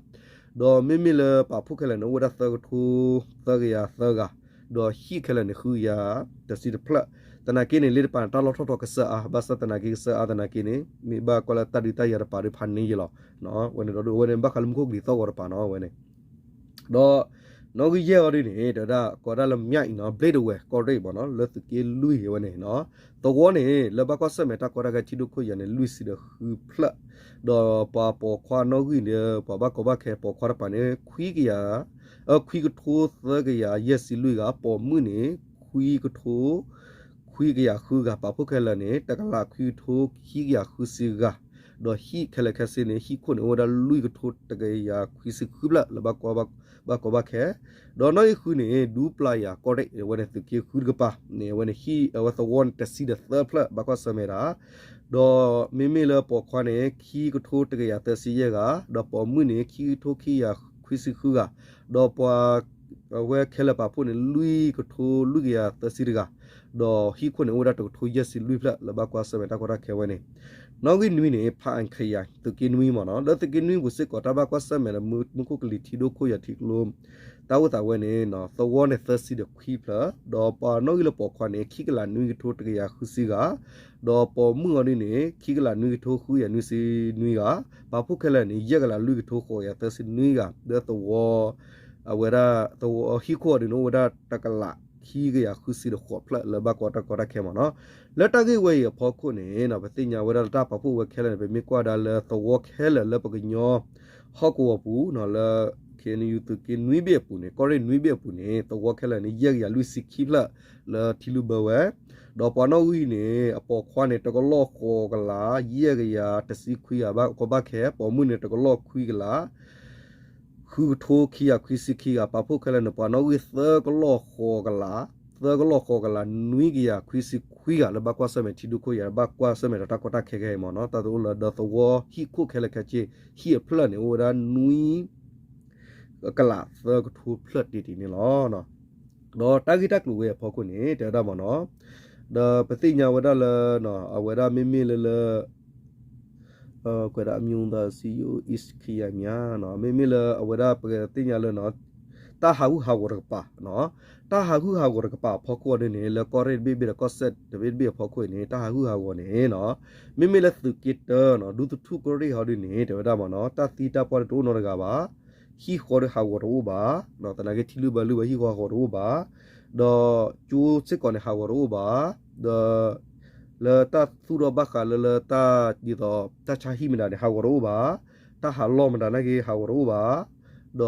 ဒီးမ့မ့ၢ်လၢပာ်ဖှိၣ်ခဲလၢာ်န့ၣ် အိၣ်ဝဲဒၣ်သၢကထိသၢကယၤသၢဂၤ, ဒီးဟံၣ်ခဲလၢာ်န့ၣ် ဃုကယၤတဆံတဖျၢၣ်, သနာ်က့န့ၣ် လၢတပၤန့ၣ် တၢ်လီၢ်ထီၣ်ထီၣ်ကစၢၢ်အါ, ဘၣ်ဆၣ်သနာ်က့ကစၢၢ်အါသနာ်က့န့ၣ် မ့ၢ်ဘၣ်ကွၢ်လၢတၢ်ဒုးတၢ်ယၤတပၤဒီးဖးန့ၢ်ယဲလီၤ, ဝဲန့ၣ်ဒီးအဝဲန့ၣ် ဘၣ်ဃးလၢမူခိၣ်ကလံၤသီၣ်ဂီၤတပၤနီၤ အဝဲန့ၣ် ဒီးနီၣ်ဂံၢ်ယဲၢ်အီၤဒ်န့ၣ် တဲဝဲဒၣ် ကိးဒၣ်လၢမၠၣ်အံၤနီၤ ဘျ့ၣ်ဒဝဲၢ်ကီၢ်ရ့ၣ်မ့ၢ်နီၤ လၢသုးက့လွံၢ်အဝဲန့ၣ်နီၤ သဝီန့ၣ် လၢဘၣ်ကွၢ်ဆၢၣ်မဲာ်တၢ်ကီတၢ်ခဲထံဒိၣ်ခိၣ်ယၤန့ၣ် လွံၢ်ဆံဒီးဃုဖျၢၣ်, ဒီးပှၤပိာ်ခွါနီၣ်ဂံၢ်ဒီး ပှၤဘၣ်ကီဘၣ်ခဲပိာ်ခွါတပၤန့ၣ် ခွံကယၤ ခွံကထိသၢကယၤယဲၢ်ဆံလွံၢ်ဂၤ, ပိာ်မုၣ်န့ၣ် ခွံကထိ ခွံကယၤဃုဂၤ, ပာ်ဖှိၣ်ခဲလၢာ်န့ၣ် တကလးခွံကထိခံကယၤဃုဆံဂၤ, ဒီးဟံၣ်ခဲလၢာ်ခဲဆ့န့ၣ် ဟံၣ်ခိၣ်န့ၣ် အိၣ်ဝဲဒၣ်လွံၢ်ကထိတကယၤခွံဆံဃုဖျၢၣ် လၢဘၣ်ကီဘၣ်ခဲ, ဒီးနီၣ်ဂံၢ်ဃုန့ၣ် ဒူပျၢ်ယၤကီၢ်ရ့ၣ် အဝဲန့ၣ်သုးက့ဃုတကပၤန့ၣ် အဝဲန့ၣ်ဟံၣ်အဝဲသဝီန့ၣ် တဆံဒီးသၢဖျၢၣ် ဘၣ်ကွၢ်ဆၢၣ်မဲာ်ဒၣ် ဒီးမ့မ့ၢ်လၢပိာ်ခွါန့ၣ် ခံကထိတကယၤသၢဆံယဲၢ်ဂၤ, ဒီးပိာ်မုၣ်န့ၣ် ခံကထိခံကယၤခွံဆံဃုဂၤ, ဒီးပှၤ အဝဲခဲလၢာ်ပာ်ဖှိၣ်န့ၣ် လွံၢ်ကထိလွံၢ်ကယၤသၢဆံတဂၤ, ဒီးဟံၣ်ခိၣ်န့ၣ် အိၣ်ဝဲဒၣ်တကထိယဲၢ်ဆံလွံၢ်ဖျၢၣ် လၢဘၣ်ကွၢ်ဆၢၣ်မဲာ်တၢ်ကီတၢ်ခဲဝဲန့ၣ်, နီၣ်ဂံၢ်နွံန့ၣ် ဖးအၣ်ခယၤ သုးက့နွံမ့ၢ်နီၤ လၢသုးက့နွံပူၤစ့ၢ်ကီး တၢ်ဘၣ်ကွၢ်ဆၢၣ်မဲာ်လၢမူခိၣ်ကလံၤထံဒိၣ်ခိၣ်ယၤထံကျိ တၢ်အိၣ်သးဝဲန့ၣ် သဝီန့ၣ်သၢဆံဒီးခွံဖျၢၣ်, ဒီးပှၤနီၣ်ဂံၢ်လၢပိာ်ခွါန့ၣ် ခံကလးနွံကထိတကယၤဃုဆံဂၤ, ဒီးပိာ်မုၣ်အီၤဒ်န့ၣ် ခံကလးနွံကထိဃုကယၤနွံဆံနွံဂၤ, ပာ်ဖှိၣ်ခဲလၢာ်န့ၣ် ယဲၢ်ကလးလွံၢ်ကထိဃိးကယၤသၢဆံနွံဂၤ, လၢသဝီ အဝဲဒၣ် သဝီဟံၣ်ခိၣ်အီၤဒ်န့ၣ် အိၣ်ဝဲဒၣ်တကလးခံကယၤဃုဆံဒီးဃိးဖျၢၣ် လၢဘၣ်ကွၢ်တၢ်ကီတၢ်ခဲမ့ၢ်နီၤ, လၢတၢ်ဂ့ၢ်ဝဲအံၤအဖီခိၣ်န့ၣ် ပသ့ၣ်ညါဝဲဒၣ်လၢတၢ်ပာ်ဖှိၣ်ဝဲခဲလၢာ်န့ၣ် ပမ့ၢ်ကွၢ်ဒၣ်လၢသဝီခဲလၢာ်လၢပကညီ ဟီၣ်ကဝီၤပူၤ လၢ ခ့ၣ်အဲၣ်ယူၣ် သုးက့နွံဘ့ၣ်အပူၤန့ၣ် ကီၢ်ရ့ၣ်နွံဘ့ၣ်အပူၤန့ၣ် သဝီခဲလၢာ်န့ၣ် ယဲၢ်ကယၤလွံၢ်ဆံခံဖျၢၣ် လၢထံလုၢ်ဘၢဝဲ, ဒီးပှၤနီၣ်ဂံၢ်န့ၣ် အပိာ်ခွါန့ၣ် တကလီၢ်ဃိးကလး ယဲၢ်ကယၤတဆံခွံဂၤ ဘၣ်ကီဘၣ်ခဲ, ပိာ်မုၣ်န့ၣ် တကလီၢ်ခွံကလး ဃုကထိခံကယၤခွံဆံခံဂၤ, ပာ်ဖှိၣ်ခဲလၢာ်န့ၣ် ပှၤနီၣ်ဂံၢ်သၢကလီၢ်ဃိးကလး သၢကလီၢ်ဃိးကလး နွံကယၤခွံဆံခွံဂၤ လၢဘၣ်ကွၢ်ဆၢၣ်မဲာ်ထံဒိၣ်ခိၣ်ယၤ ဘၣ်ကွၢ်ဆၢၣ်မဲာ်ဒီးတၢ်ကီတၢ်ခဲခဲအံၤမ့ၢ်နီၤ, တၢ်တအိၣ်လၢဒီးသဝီဟံၣ်ခိၣ်ခဲလၢာ်ခဲဆ့ ဟံၣ်အဖျၢၣ်န့ၣ် အိၣ်ဝဲဒၣ်နွံ ကလးသၢကထိဖျၢၣ်တ့ၢ်တ့ၢ်န့ၣ်လီၤ. ဒီးတၢ်ဂ့ၢ်တၢ်ကျိၤဝဲအဖီခိၣ်န့ၣ် တဲဝဲဒၣ်မ့ၢ်နီၤ, ဒီးပသ့ၣ်ညါဝဲဒၣ်လၢ အဝဲဒၣ်မ့မ့ၢ်လၢလၢ ကွဲးဒၣ် အမျိုးသားစည်းရုံး East Khmer မ့ၢ်နီၤ, မ့မ့ၢ်လၢအဝဲဒၣ်ပကသ့ၣ်ညါလၢ တၢ်ဟးဂူာ်ဟးဂီၤတကပၤ, တၢ်ဟးဂူာ်ဟးဂီၤတကပၤအဖီခိၣ်အီၤဒ်န့ၣ် လၢကီၢ်ရ့ၣ်တဘ့ၣ်ဘ့ၣ်ဒီးကီၢ်စဲၣ်တဘ့ၣ်တဘ့ၣ်အဖီခိၣ်အံၤန့ၣ် တၢ်ဟးဂူာ်ဟးဂီၤန့ၣ် မ့မ့ၢ်လၢသုးက့တၢနီၤ ဒူသထူၣ်ကီၢ်ရ့ၣ်ဟီဒ်န့ၣ် တဲဝဲဒၣ်မ့ၢ်နီၤ တၢ်သံတၢ်ပှၢ်တအိၣ်နီတဂၤဘၣ်, ဟံၣ်ဃီဒီးဟးဂီၤတအိၣ်ဘၣ်, သနာ်က့ထံလုၢ်ဘၢလုၢ်ဘၣ်ဟံၣ်ဃီဟးဂီၤတအိၣ်ဘၣ်, ဒီးကၠိစ့ၢ်ကီးန့ၣ် ဟးဂီၤတအိၣ်ဘၣ်, ဒီး လၢတၢ်သူၣ်ထီၣ်ဘၣ်ဃးလၢလၢတၢ်ဒ်သိး တၢ်ဆါဟံၣ်မတၤန့ၣ် ဟးဂီၤတအိၣ်ဘၣ်, တၢ်ဟးလီၢ်မတၤနာ်က့ ဟးဂီၤတအိၣ်ဘၣ်, ဒီ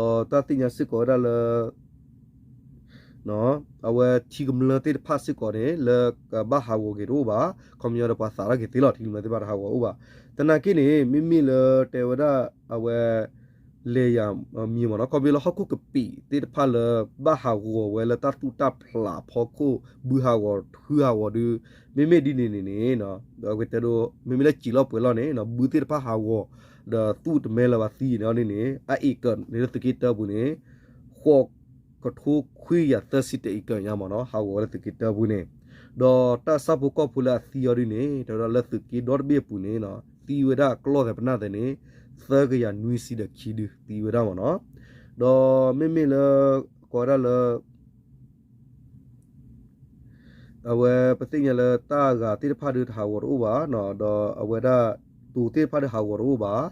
းတၢ်သ့ၣ်ညါစ့ၢ်ကီးဝဲဒၣ်လၢ အဝဲထံကမျၢၢ်သ့ၣ်တဖၣ်စ့ၢ်ကီးန့ၣ် လၢကဘၣ်ဟးဂီၤက့ၤတအိၣ်ဘၣ်, ခီပညီဒီးပှၤသးထီၣ်က့ၤသ့လီၤ ထံကမျၢၢ်သ့ၣ်တဖၣ်တဟးဂီၤအိၣ်ဘၣ်, သနာ်က့န့ၣ် မ့မ့ၢ်လၢတဲဝဲဒၣ် အဝဲ လဲၤယၤမံၤမ့ၢ်နီၤ ခီဖျိလၢဟီၣ်ခိၣ်ကပံာ်သ့ၣ်တဖၣ်လၢ ဘၣ်ဟးဂီၤဝဲလၢတၢ်သူၣ်တၢ်ဖျးအဖီခိၣ် ဘုဟးဂီၤဟုဟးဂီၤဒုး မ့မ့ၢ်ဒ်န့ၣ်န့ၣ်န့ၣ် အဝဲတဲဒိ မ့မ့ၢ်လၢစံာ်လီၢ်ပှဲၤလီၢ်န့ၣ် ဘုသ့ၣ်တဖၣ်ဟးဂီၤ ဒီးသူၣ်တမဲလၢၤဘၣ်သံန့ၣ်အီၤဒ်န့ၣ် အအ့ၣ်ကၢၣ်န့ၣ်လၢသုးက့တၢပူၤန့ၣ် ဃိးကထိခွံကယၤသၢဆံတၢအ့ၣ်ကၢၣ်ညါမ့ၢ်နီၤ ဟးဂီၤဝဲလၢသုးက့တၢပူၤန့ၣ်, ဒီးတၢ်ဆၣ်ဖိကီၢ်ဖိလၢအသံအီၤဒ်န့ၣ် တဲဝဲဒၣ်လၢသုးက့ဒီတဘ့ၣ်အပူၤန့ၣ် သံဝဲဒၣ်အကျီၢ်သဲးပနၢ်သဲးန့ၣ် သၢကယၤနွံဆံဒီးခံဒုသံဝဲဒၣ်မ့ၢ်နီၤ. ဒီးမ့မ့ၢ်လၢ ကိးဝဲဒၣ်လၢ အဝဲပသ့ၣ်ညါလၢတၢ်ဂၤသ့ၣ်တဖၣ်ဒုးတဟးဂီၤတအိၣ်ဘၣ်, ဒီးအဝဲဒၣ်တိၤသ့ၣ်တဖၣ်ဒုးဟးဂီၤတအိၣ်ဘၣ်,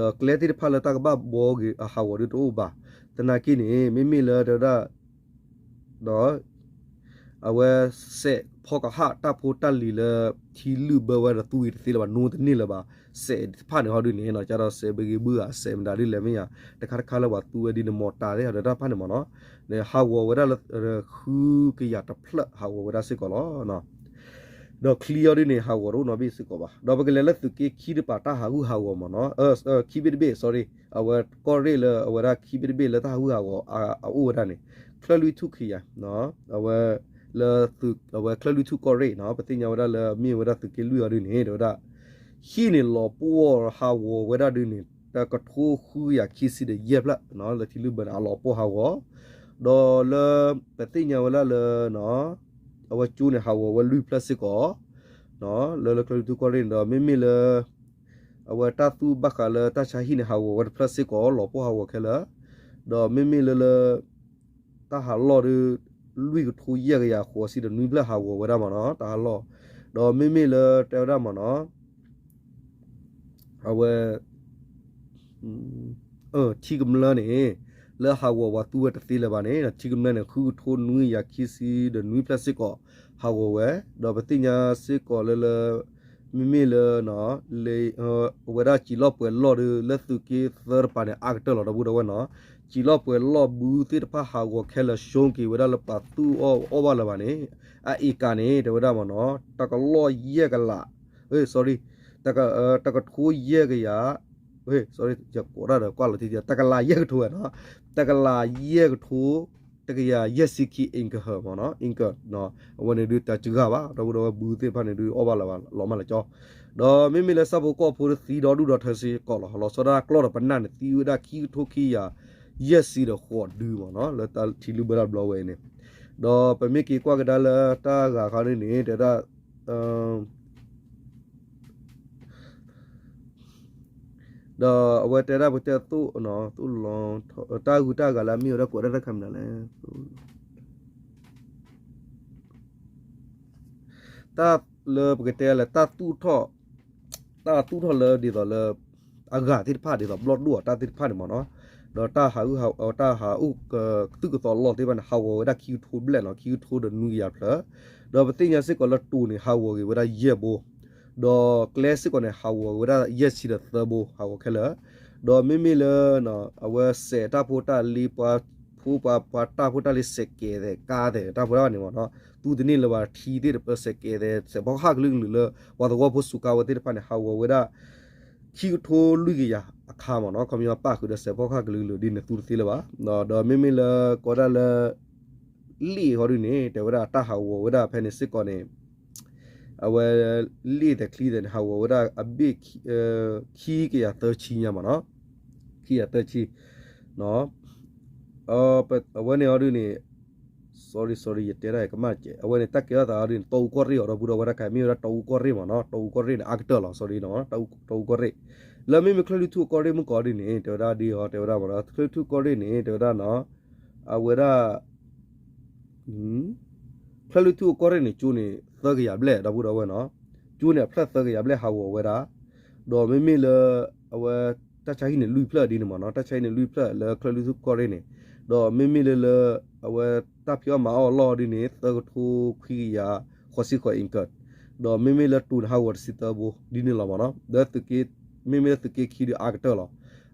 ဒီးကျဲသ့ၣ်တဖၣ်လၢတၢ်ကဘၣ်ဘှီက့ၤအဟးဂီၤဒုးတအိၣ်ဘၣ်. သနာ်က့န့ၣ် မ့မ့ၢ်လၢတဲဝဲဒၣ် ဒီး အဝဲစဲးဖီကဟၣ်တၢ်ဖိတၢ်လံၤလၢ ထံလုၢ်ဘၢဝဲဒီးသူဝံၤတသ့လၢၤဘၣ် နိတန့ၢ်လၢၤဘၣ်. စဲးတဖၣ်န့ၣ်ဟီဒုးန့ၣ် ကဒီးစဲးဘဂ့ၤဘုဧါ စဲးမတၤဒ်လဲၣ်မ့ၢ်ဧါ တခါတခါလၢပှၤသူဝဲဒ်န့ၣ် မီၤတၤသ့ၣ်ဟီဒီးတၢ်တဖၣ်န့ၣ်မ့ၢ်နီၤ, ဟးဂီၤဝဲဒၣ်လၢ ဃုကယၤတဖျၢၣ်ဟးဂီၤဝဲဒၣ်စ့ၢ်ကီးလီၤ. ဒီးချံအီၤဒုးန့ၣ် ဟးဂီၤတအိၣ်နီတဘ့ၣ်စ့ၢ်ကီးဘၣ်. ဒီးပကလဲၤလၢသုးက့ခံတပၤတၢ်ဟးဂူာ်ဟးဂီၤမ့ၢ်နီၤ, ခံဘ့ၣ်တဘ့ၣ် sorry, အဝဲကီၢ်ရ့ၣ်လၢအဝဲဒၣ်ခံဘ့ၣ်တဘ့ၣ်လၢတၢ်ဟးဂူာ်ဟးဂီၤအအိၣ်ဝဲဒၣ်န့ၣ်, ချၢၣ်လွံၢ်ထူၣ်ခံယၤ, အဝဲ လၢ အဝဲချၢၣ်လွံၢ်ထူၣ်ကီၢ်ရ့ၣ်နီၤ ပသ့ၣ်ညါဝဲဒၣ်လၢမ့ၢ်ဝဲဒၣ်သုးက့လွံၢ်အီၤဒုးန့ၣ် တဲဝဲဒၣ် ဟံၣ်န့ၣ်လီၤပှီၢ်ဟးဂီၤဝဲဒၣ်ဒုးန့ၣ် တကထိဃုကယၤခံဆံဒီးယဲၢ်ဖျၢၣ်, လၢထံလုၢ်ဘၢန့ၣ် အလီၤပှီၢ်ဟးဂီၤ, ဒီးလၢ ပသ့ၣ်ညါဝဲဒၣ်လၢ အဝဲကၠိန့ၣ် ဟးဂီၤဝဲလွံၢ်ဖျၢၣ်စ့ၢ်ကီး, လၢလၢချၢၣ်လွံၢ်ထူၣ်ကီၢ်ရ့ၣ်န့ၣ်ဒီး မ့မ့ၢ်လၢ အဝဲတၢ်သူၣ်ဘၣ်ဃးလၢတၢ်ဆါဟံၣ်န့ၣ် ဟးဂီၤဝဲတဖျၢၣ်စ့ၢ်ကီး လီၤပှီၢ်ဟးဂီၤခဲလၢာ်, ဒီးမ့မ့ၢ်လၢလၢ တၢ်ဟးလီၢ်ဒုး လွံၢ်ကထိယဲၢ်ကယၤဃိးဆံဒီးနွံဖျၢၣ်ဟးဂီၤဝဲဒၣ်မ့ၢ်နီၤ တၢ်ဟးလီၢ်, ဒီးမ့မ့ၢ်လၢတဲဝဲဒၣ်မ့ၢ်နီၤ အဝဲ ထံကမျၢၢ်န့ၣ် လၢဟးဂီၤပှၤသူဝဲတသ့လၢၤဘၣ်န့ၣ် ထံကမျၢၢ်န့ၣ် ဃုကထိနွံကယၤခံဆံဒီးနွံဖျၢၣ်စ့ၢ်ကီး ဟးဂီၤဝဲ, ဒီးပသ့ၣ်ညါစ့ၢ်ကီးလၢလၢ မ့မ့ၢ်လၢ အဝဲဒၣ်စံာ်လီၢ်ပှဲၤလီၢ်ဒုး လၢသုးက့သၢတပၤန့ၣ် အါကတၢၢ်လီၤ ဒီပုၢ်ဒီဝဲၢ်နီၤ, စံာ်လီၢ်ပှဲၤလီၢ်ဘုသ့ၣ်တဖၣ်ဟးဂီၤခဲလၢာ် ဆိက့ၤဝဲဒၣ်လၢပှၤသူၣ်အီၣ်အီၣ်ဘၣ်လၢၤဘၣ်န့ၣ် အအ့ကၤန့ၣ် တဲဝဲဒၣ်မ့ၢ်နီၤ တကလီၢ်ယဲၢ်ကလး sorry တကထိယဲၢ်ကယၤ sorry ယကိးတၢ်ဒီးကွၢ်လီၤတံၢ် တကလးယဲၢ်ကထိဝဲနီၤ, တကလးယဲၢ်ကထိ တကယၤယဲၢ်ဆံခံ acre မ့ၢ်နီၤ acre အဝဲန့ၣ်ဒုးတၢ်စှၤဘၣ် ဒီပုၢ်ဒီဝဲၢ်ဘုသ့ၣ်တဖၣ်န့ၣ်ဒုးအီၣ်ဘၣ်လၢၤဘၣ်လီၤမၢ်လၢကၠီ, ဒီးမ့မ့ၢ်လၢဆၣ်ဖိကီၢ်ဖိဒုးသံဒီဒူၣ်ဒီထၢစ့ၢ်ကီးလီၤ လီၤဆီဒၣ်တၢ်ကျီၢ်ဒီးပနၢ်န့ၣ် သံဝဲဒၣ်ခံကထိခံကယၤ ယဲၢ်ဆံဒီးဃိးဒုမ့ၢ်နီၤ လၢတၢ်ထံလုၢ်ဘၢတၢ်ဘျီဝဲအံၤန့ၣ်, ဒီးပမ့ၢ်က့ၤကွၢ်ကဒါလၢတၢ်ဂၤခါန့ၣ်န့ၣ် တဲဝဲဒၣ် ဒီးအဝဲတဲဒၣ်ပတဲသိၣ် သိၣ်လီၤ တၢ်ဂုၤတၢ်ဂၤလၢအမ့ၢ်ဝဲဒၣ်ကိးဒၣ်တၢ်ခါမနုၤလဲၣ်, တၢ်လၢပကတဲလၢတၢ်သူၣ်ထီၣ် တၢ်သူၣ်ထီၣ်လၢဒ်သိးလၢ အဂၤသ့ၣ်တဖၣ်ဒ်သိးဘျီၣ်ဒိၣ်အတၢ်သ့ၣ်တဖၣ်န့ၣ်မ့ၢ်နီၤ, ဒီးတၢ်ဟး တၢ်ဟးအိၣ်ကသုၣ်ကသီအလီၢ်သ့ၣ်တဖၣ်န့ၣ် ဟးဂီၤဝဲဒၣ်ခံကထိဘျဲၣ်နီၤ ခံကထိဒီးနွံကယၤဖျၢၣ်, ဒီးပသ့ၣ်ညါစ့ၢ်ကီးလၢတိၤန့ၣ် ဟးဂီၤက့ၤဝဲဒၣ်ယဲၢ်ဘိ ဒီးကျဲစ့ၢ်ကီးန့ၣ် ဟးဂီၤက့ၤဝဲဒၣ်ယဲၢ်ဆံဒီးသၢဘိ ဟးဂီၤခဲလၢာ်, ဒီးမ့မ့ၢ်လၢ အဝဲစဲးတၢ်ဖိတၢ်လံၤ ပှၤဖိပှၤပှၤတၢ်ဖိတၢ်လံၤ စဲးကဲးသဲးကါသဲးတၢ်ဖိတၢ်န့ၣ်မ့ၢ်နီၤ, သူတန့ၢ်လၢၤဘၣ်ထံသ့ၣ်တဖၣ် စဲးကဲးသဲး စဲးဖီကဟၣ်ကလုာ်ကလုာ်လၢ ပှၤသဝီဖိစူးကါဝဲသ့ၣ်တဖၣ်န့ၣ် ဟးဂီၤဝဲဒၣ် ခံကထိလွံၢ်ကယၤအခါမ့ၢ်နီၤ, ခီပညီပၣ်ဃုာ်ဒီးစဲးဖီကဟၣ်ကလုာ်ကလုာ်ဒ်န့ၣ်သူတသ့လၢၤဘၣ်, ဒီးမ့မ့ၢ်လၢကိးဒၣ်လၢ လ့ၣ်ဃီဒုန့ၣ် တဲဝဲဒၣ်တၢ်ဟးဂီၤဝဲဒၣ်ဖဲန့ၣ်စ့ၢ်ကီးန့ၣ် အဝဲ လ့ၣ်သဲးချံသဲးန့ၣ် ဟးဂီၤဝဲဒၣ်အဘ့ၣ် ခံကယၤသၢဆံညါမ့ၢ်နီၤ, ခံကယၤသၢဆံ အဝဲန့ၣ်အီၤဒုန့ၣ် sorry sorry ယတဲဒၣ်ကမၣ်ကဲး အဝဲန့ၣ်တၢ်ကဲထီၣ်သးအီၤဒုန့ၣ် တီအူကီၢ်ရ့ၣ်အီၤ ဒီပုၢ်ဒီဝဲၢ်တၢ်ခါ မ့ၢ်ဝဲဒၣ်တီအူကီၢ်ရ့ၣ်မ့ၢ်နီၤ, တီအူကီၢ်ရ့ၣ်န့ၣ် အါကတၢၢ်လီၤ sorry နီၤ, တီအူကီၢ်ရ့ၣ် လၢမ့မ့ၢ်ချၢၣ်လွံၢ်ထူၣ်အကီၢ်ရ့ၣ်မုၢ်ကီၢ်ဒုန့ၣ် တဲဝဲဒၣ်ဒ်အီၤ တဲဝဲဒၣ်မ့ၢ်နီၤ, ချၢၣ်လွံၢ်ထူၣ်ကီၢ်ရ့ၣ်န့ၣ် တဲဝဲဒၣ်နီၤ အဝဲဒၣ် ချၢၣ်လွံၢ်ထူၣ်အကီၢ်ရ့ၣ်န့ၣ် ကၠိန့ၣ် သၢကယၤဘျဲၣ် ဒီပုၢ်ဒီဝဲၢ်နီၤ, ကၠိန့ၣ်အဖျၢၣ်သၢကယၤဘျဲၣ်ဟးဂီၤဝဲဒၣ်, ဒီးမ့မ့ၢ်လၢ အဝဲ တၢ်ဆါဟံၣ်န့ၣ်လွံၢ်ဖျၢၣ်ဒ်န့ၣ်မ့ၢ်နီၤ, တၢ်ဆါဟံၣ်န့ၣ်လွံၢ်ဖျၢၣ်လၢချၢၣ်လွံၢ်ထူၣ်ကီၢ်ရ့ၣ်န့ၣ်, ဒီးမ့မ့ၢ်လၢလၢ အဝဲတၢ်ဖံးအီၣ်မၤအီၣ်အလီၢ်ဒ်န့ၣ် သၢကထိခွံကယၤ ဃိးဆံဃိး acre, ဒီးမ့မ့ၢ်လၢတိၤန့ၣ်ဟးဂီၤတဆံသၢဘိ ဒ်န့ၣ်လီၤမ့ၢ်နီၤ, ဒီးသုးက့ မ့မ့ၢ်လၢသုးက့ခံဒုးအါကတၢၢ်လီၤ,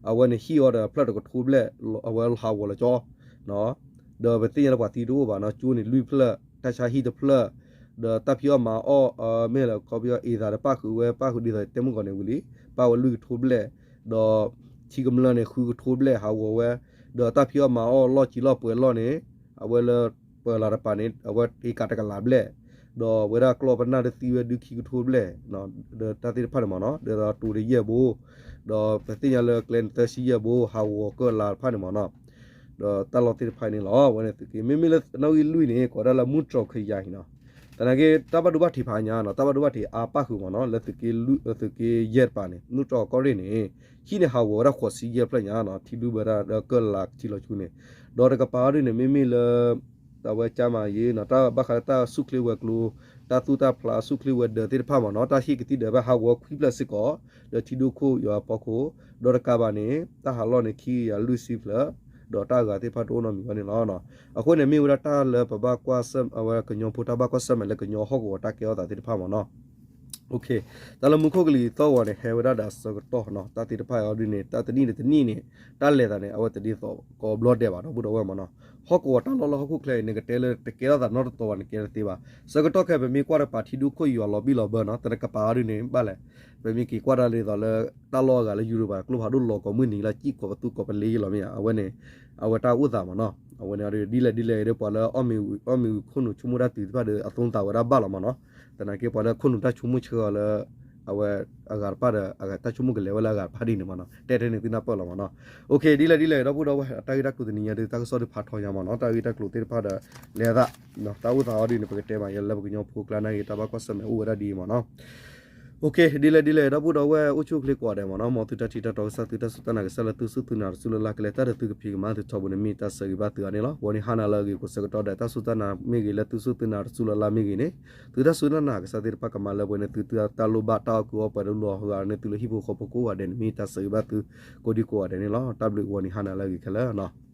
အဝဲန့ၣ်ဟံၣ်အီၤဒီးဖျၢၣ်တကထိဘျဲၣ် အဝဲဟးဂီၤလၢကၠီ ဒီးပသ့ၣ်ညါလၢပှၤသံတအိၣ်ဘၣ်နီၤ, ကၠိန့ၣ်လွံၢ်ဖျၢၣ် တၢ်ဆါဟံၣ်တဖျၢၣ်, ဒီးတၢ်ဖံးအီၣ်မၤအီၣ် မ့ၢ်လၢခီပညီအ့ၣ်သးဒီးပၣ်ဃုာ်ဝဲ ပၣ်ဃုာ်ဒ်သိးတဲမုၢ်ကီၢ်န့ၣ်ဝံၤလံ, ပၣ်ဝဲလွံၢ်ကထိဘျဲၣ်, ဒီးထံကမျၢၢ်န့ၣ် ဃုကထိဘျဲၣ်ဟးဂီၤဝဲ, ဒီးတၢ်ဖံးအီၣ်မၤအီၣ်လီၢ်စံာ်လီၢ်ပှဲၤလီၢ်န့ၣ် အဝဲလၢပၢၤလီၤတပၤန့ၣ် အဝဲအ့ၣ်ကၤတကလးဘျဲၣ်, ဒီးဝဲဒၣ်ကျီၢ်ပနၢ်တသံဝဲဒုးခံကထိဘျဲၣ်, ဒီးတၢ်သ့ၣ်တဖၣ်န့ၣ်မ့ၢ်နီၤ, ဒီးတိၤဒၣ်ယဲၢ်ဘိ, ဒီးပသ့ၣ်ညါလၢကျဲန့ၣ်သၢဆံယဲၢ်ဘိ ဟးဂီၤကၢၢ်လါတဖၣ်န့ၣ်မ့ၢ်နီၤ, ဒီးတၢ်လီၢ်သ့ၣ်တဖၣ်န့ၣ်လီၤ. ဝဲန့ၣ်သုးက့ မ့မ့ၢ်လၢနီၣ်ဂံၢ်လွံၢ်န့ၣ် ကိးဒၣ်လၢမူတြီၢ်ခယၤအံၤနီၤ, သနာ်က့ တၢ်ဘၣ်ဒိဘၣ်ထံးဖးညါနီၤ, တၢ်ဘၣ်ဒိဘၣ်ထံးအါပၣ်ဃုာ်မ့ၢ်နီၤ, လၢသုးက့လွံၢ် သုးက့ယဲၢ်တပၤန့ၣ် မုၢ်တြီၤကီၢ်ရ့ၣ်န့ၣ် ဟံၣ်န့ၣ်ဟးဂီၤဝဲဒၣ်ဃိးဆံယဲၢ်ဖျၢၣ်ညါနီၤ, ထံဒုၣ်ဘၢတၢ်လၢကၢၢ်လၤထံလီၤဆူန့ၣ်, ဒီးတကပၤအီၤဒ်န့ၣ် မ့မ့ၢ်လၢ အဝဲကၢ်မၤယ့နီၤ, တၢ်ဘၣ်ဃးလၢတၢ်ဆူၣ်ချ့ဝဲၤကျိၤ, တၢ်သူၣ်တၢ်ဖျးဆူၣ်ချ့ဝဲၤဒၢးသ့ၣ်တဖၣ်မ့ၢ်နီၤ, တၢ်ဟံၣ်ကသံၣ်ဒၢးဘၣ်ဟးဂီၤခွံဖျၢၣ်စ့ၢ်ကီး, လၢထံဒိၣ်ခိၣ်ယွၤအဖီခိၣ်, ဒီးတကးဘၣ်န့ၣ် တၢ်ဟးလီၢ်န့ၣ် ခံကယၤလွံၢ်ဆံဖျၢၣ်, ဒီးတၢ်အဂၤသ့ၣ်တဖၣ်တအိၣ်နီတမံၤဘၣ်န့ၣ်လီၤ. အဃိန့ၣ် မ့ၢ်ဝဲဒၣ်တၢ်လၢပဘၣ်ကွၢ်ဆၢၣ် အဝဲကညီဖိတၢ်ဘၣ်ကွၢ်ဆၢၣ်မဲာ်လၢကညီဟီၣ်ကဝီၤတၢ်ကဲထီၣ်သးသ့ၣ်တဖၣ်မ့ၢ်နီၤ. တၢ်လၢမူခိၣ်ကလံၤသီၣ်ဂီၤန့ၣ် ဟဲဝဲဒၣ်ဒီးဆၢကတီၢ်နီၤ, တၢ်သ့ၣ်တဖၣ်အံၤအီၤဒ်န့ၣ် တၢ်တနံၣ်န့ၣ်တနံၣ်န့ၣ် တၢ်လဲၤသးန့ၣ် အဝဲတဒ်သိးကိးဘျီဒဲးဘၣ် ဒီပုၢ်ဒီဝဲၢ်မ့ၢ်နီၤ. ဟီၣ်ကဝီၤတၢ်လီၢ်လၢဟီၣ်ခိၣ်ချၢအံၤန့ၣ် ကတဲလၢတကဲထီၣ်သးနီတတီၤဘၣ်န့ၣ် ကဲတသ့ဘၣ်. ဆၢကတီၢ်ခဲအံၤ ပမ့ၢ်ကွၢ်တကပၤထံဒိၣ်ခိၣ်ယွၤလီၤဘံၣ်လီၤဘၢနီၤ, တကပၤအီၤဒ်န့ၣ် ဘၣ်လဲၣ်, ပမ့ၢ်က့ၤကွၢ်တၢ်ဒ်သိးလၢ တၢ်လီၢ်အဂၤလၢယူရပၤ ကျိဖးဒိၣ်လီၤကိးမုၢ်နံၤလၢကံၣ်ကိးပသူကိးပလ့လီၤမ့ၢ်ဧါ, အဝဲန့ၣ် အဝဲတၢ်အိၣ်သးမ့ၢ်နီၤ. အဝဲန့ၣ်ဒ်လဲၣ်ဒ်လဲၣ်ဒီး ပှၤလၢအီၣ်မ့ၤဝံၤ အီၣ်မ့ၤဝံၤခိၣ်နူာ်ဆိကမိၣ်တၢ်တုၤသ့ၣ်တဖၣ်ဒီး အသိသးဝဲဒၣ်ဘၣ်လီၤမ့ၢ်နီၤ. သနာ်က့ ပှၤလၢခိၣ်နူာ်တၢ်ဆိကမိၣ်ဆၢအီၤလၢ အဝဲအဂၤတဖၣ်ဒီး အတၢ်ဆိကမိၣ်ကလဲၤဝဲလၢအဂၤတဖၣ်ဒ်န့ၣ်မ့ၢ်နီၤ, တဲထဲန့ၣ်သုနၢ်ပၢၢ်လီၤမ့ၢ်နီၤ. ဒ်လဲၣ်ဒ်လဲၣ် ဒီပုၢ်ဒီဝဲၢ် တၢ်ဂ့ၢ်တၢ်ကျိၤတနံၤညါဒီး တၢ်ကစီၣ်ဒုးဖးထီညါမ့ၢ်နီၤ, တၢ်ဂ့ၢ်တၢ်ကျိၤသ့ၣ်တဖၣ်ဒီး လဲၤသး တၢ်အိၣ်သးအီၤဒ်န့ၣ် ပကတဲမးယဲလၢပကညီဖိကျါနာ်က့ တၢ်ဘၣ်ကွၢ်ဆၢၣ်မဲာ်အိၣ်ဝဲဒၣ်ဒ်အံၤမ့ၢ်နီၤ. ဒ်လဲၣ်ဒ်လဲၣ် ဒီပုၢ်ဒီဝဲၢ်အိၣ်ဆူၣ်အိၣ်ချ့ကိးဂၤဒဲးမ့ၢ်နီၤ, မ်သုတၢ်ထံၣ်တၢ်တီကစၢ် သုတၢ်စူၢ်တၢ်နာ်ကစၢ်လၢသုစူၢ်သုနာ်တစူၢ်လၢ်လၢ် ကလဲၤတၢ်ဒီးသုကဖံးကမၤသုထီဘိန့ၣ် မ့ၢ်တၢ်ဆၢဂ့ၤဘၣ်သုအီၤန့ၣ်လီၤ. ဝံၤန့ၣ်ဟါနၤလၢအဂ့ၤကိးဆၢကတီၢ်ဒီး တၢ်စူၢ်တၢ်နာ်မ့ၢ်ဂ့ၤ လၢသုစူၢ်သုနာ်တစူၢ်လၢ်လၢ်မ့ၢ်ဂ့ၤန့ၣ် သုတၢ်စူၢ်တၢ်နာ်ကစၢ်သ့ၣ်တဖၣ်ကမၤလၢပှဲၤန့ၣ် သုတၢ်လိၣ်ဘၣ်တၢ်အီၣ်ကုၢ်အီပှဲၤတလိၣ်အီၤဂၤန့ၣ် သုလၢဟံၣ်ဖိဃီဖိကိးဂၤဒဲးန့ၣ် မ့ၢ်တၢ်ဆၢဂ့ၤဘၣ်သုကိးဒံကိးဂၤဒဲးန့ၣ်လီၤ. တၢ်ဘျုးဝံၤန့ၣ်ဟါနၤလၢအဂ့ၤခဲလၢာ်နီၤ.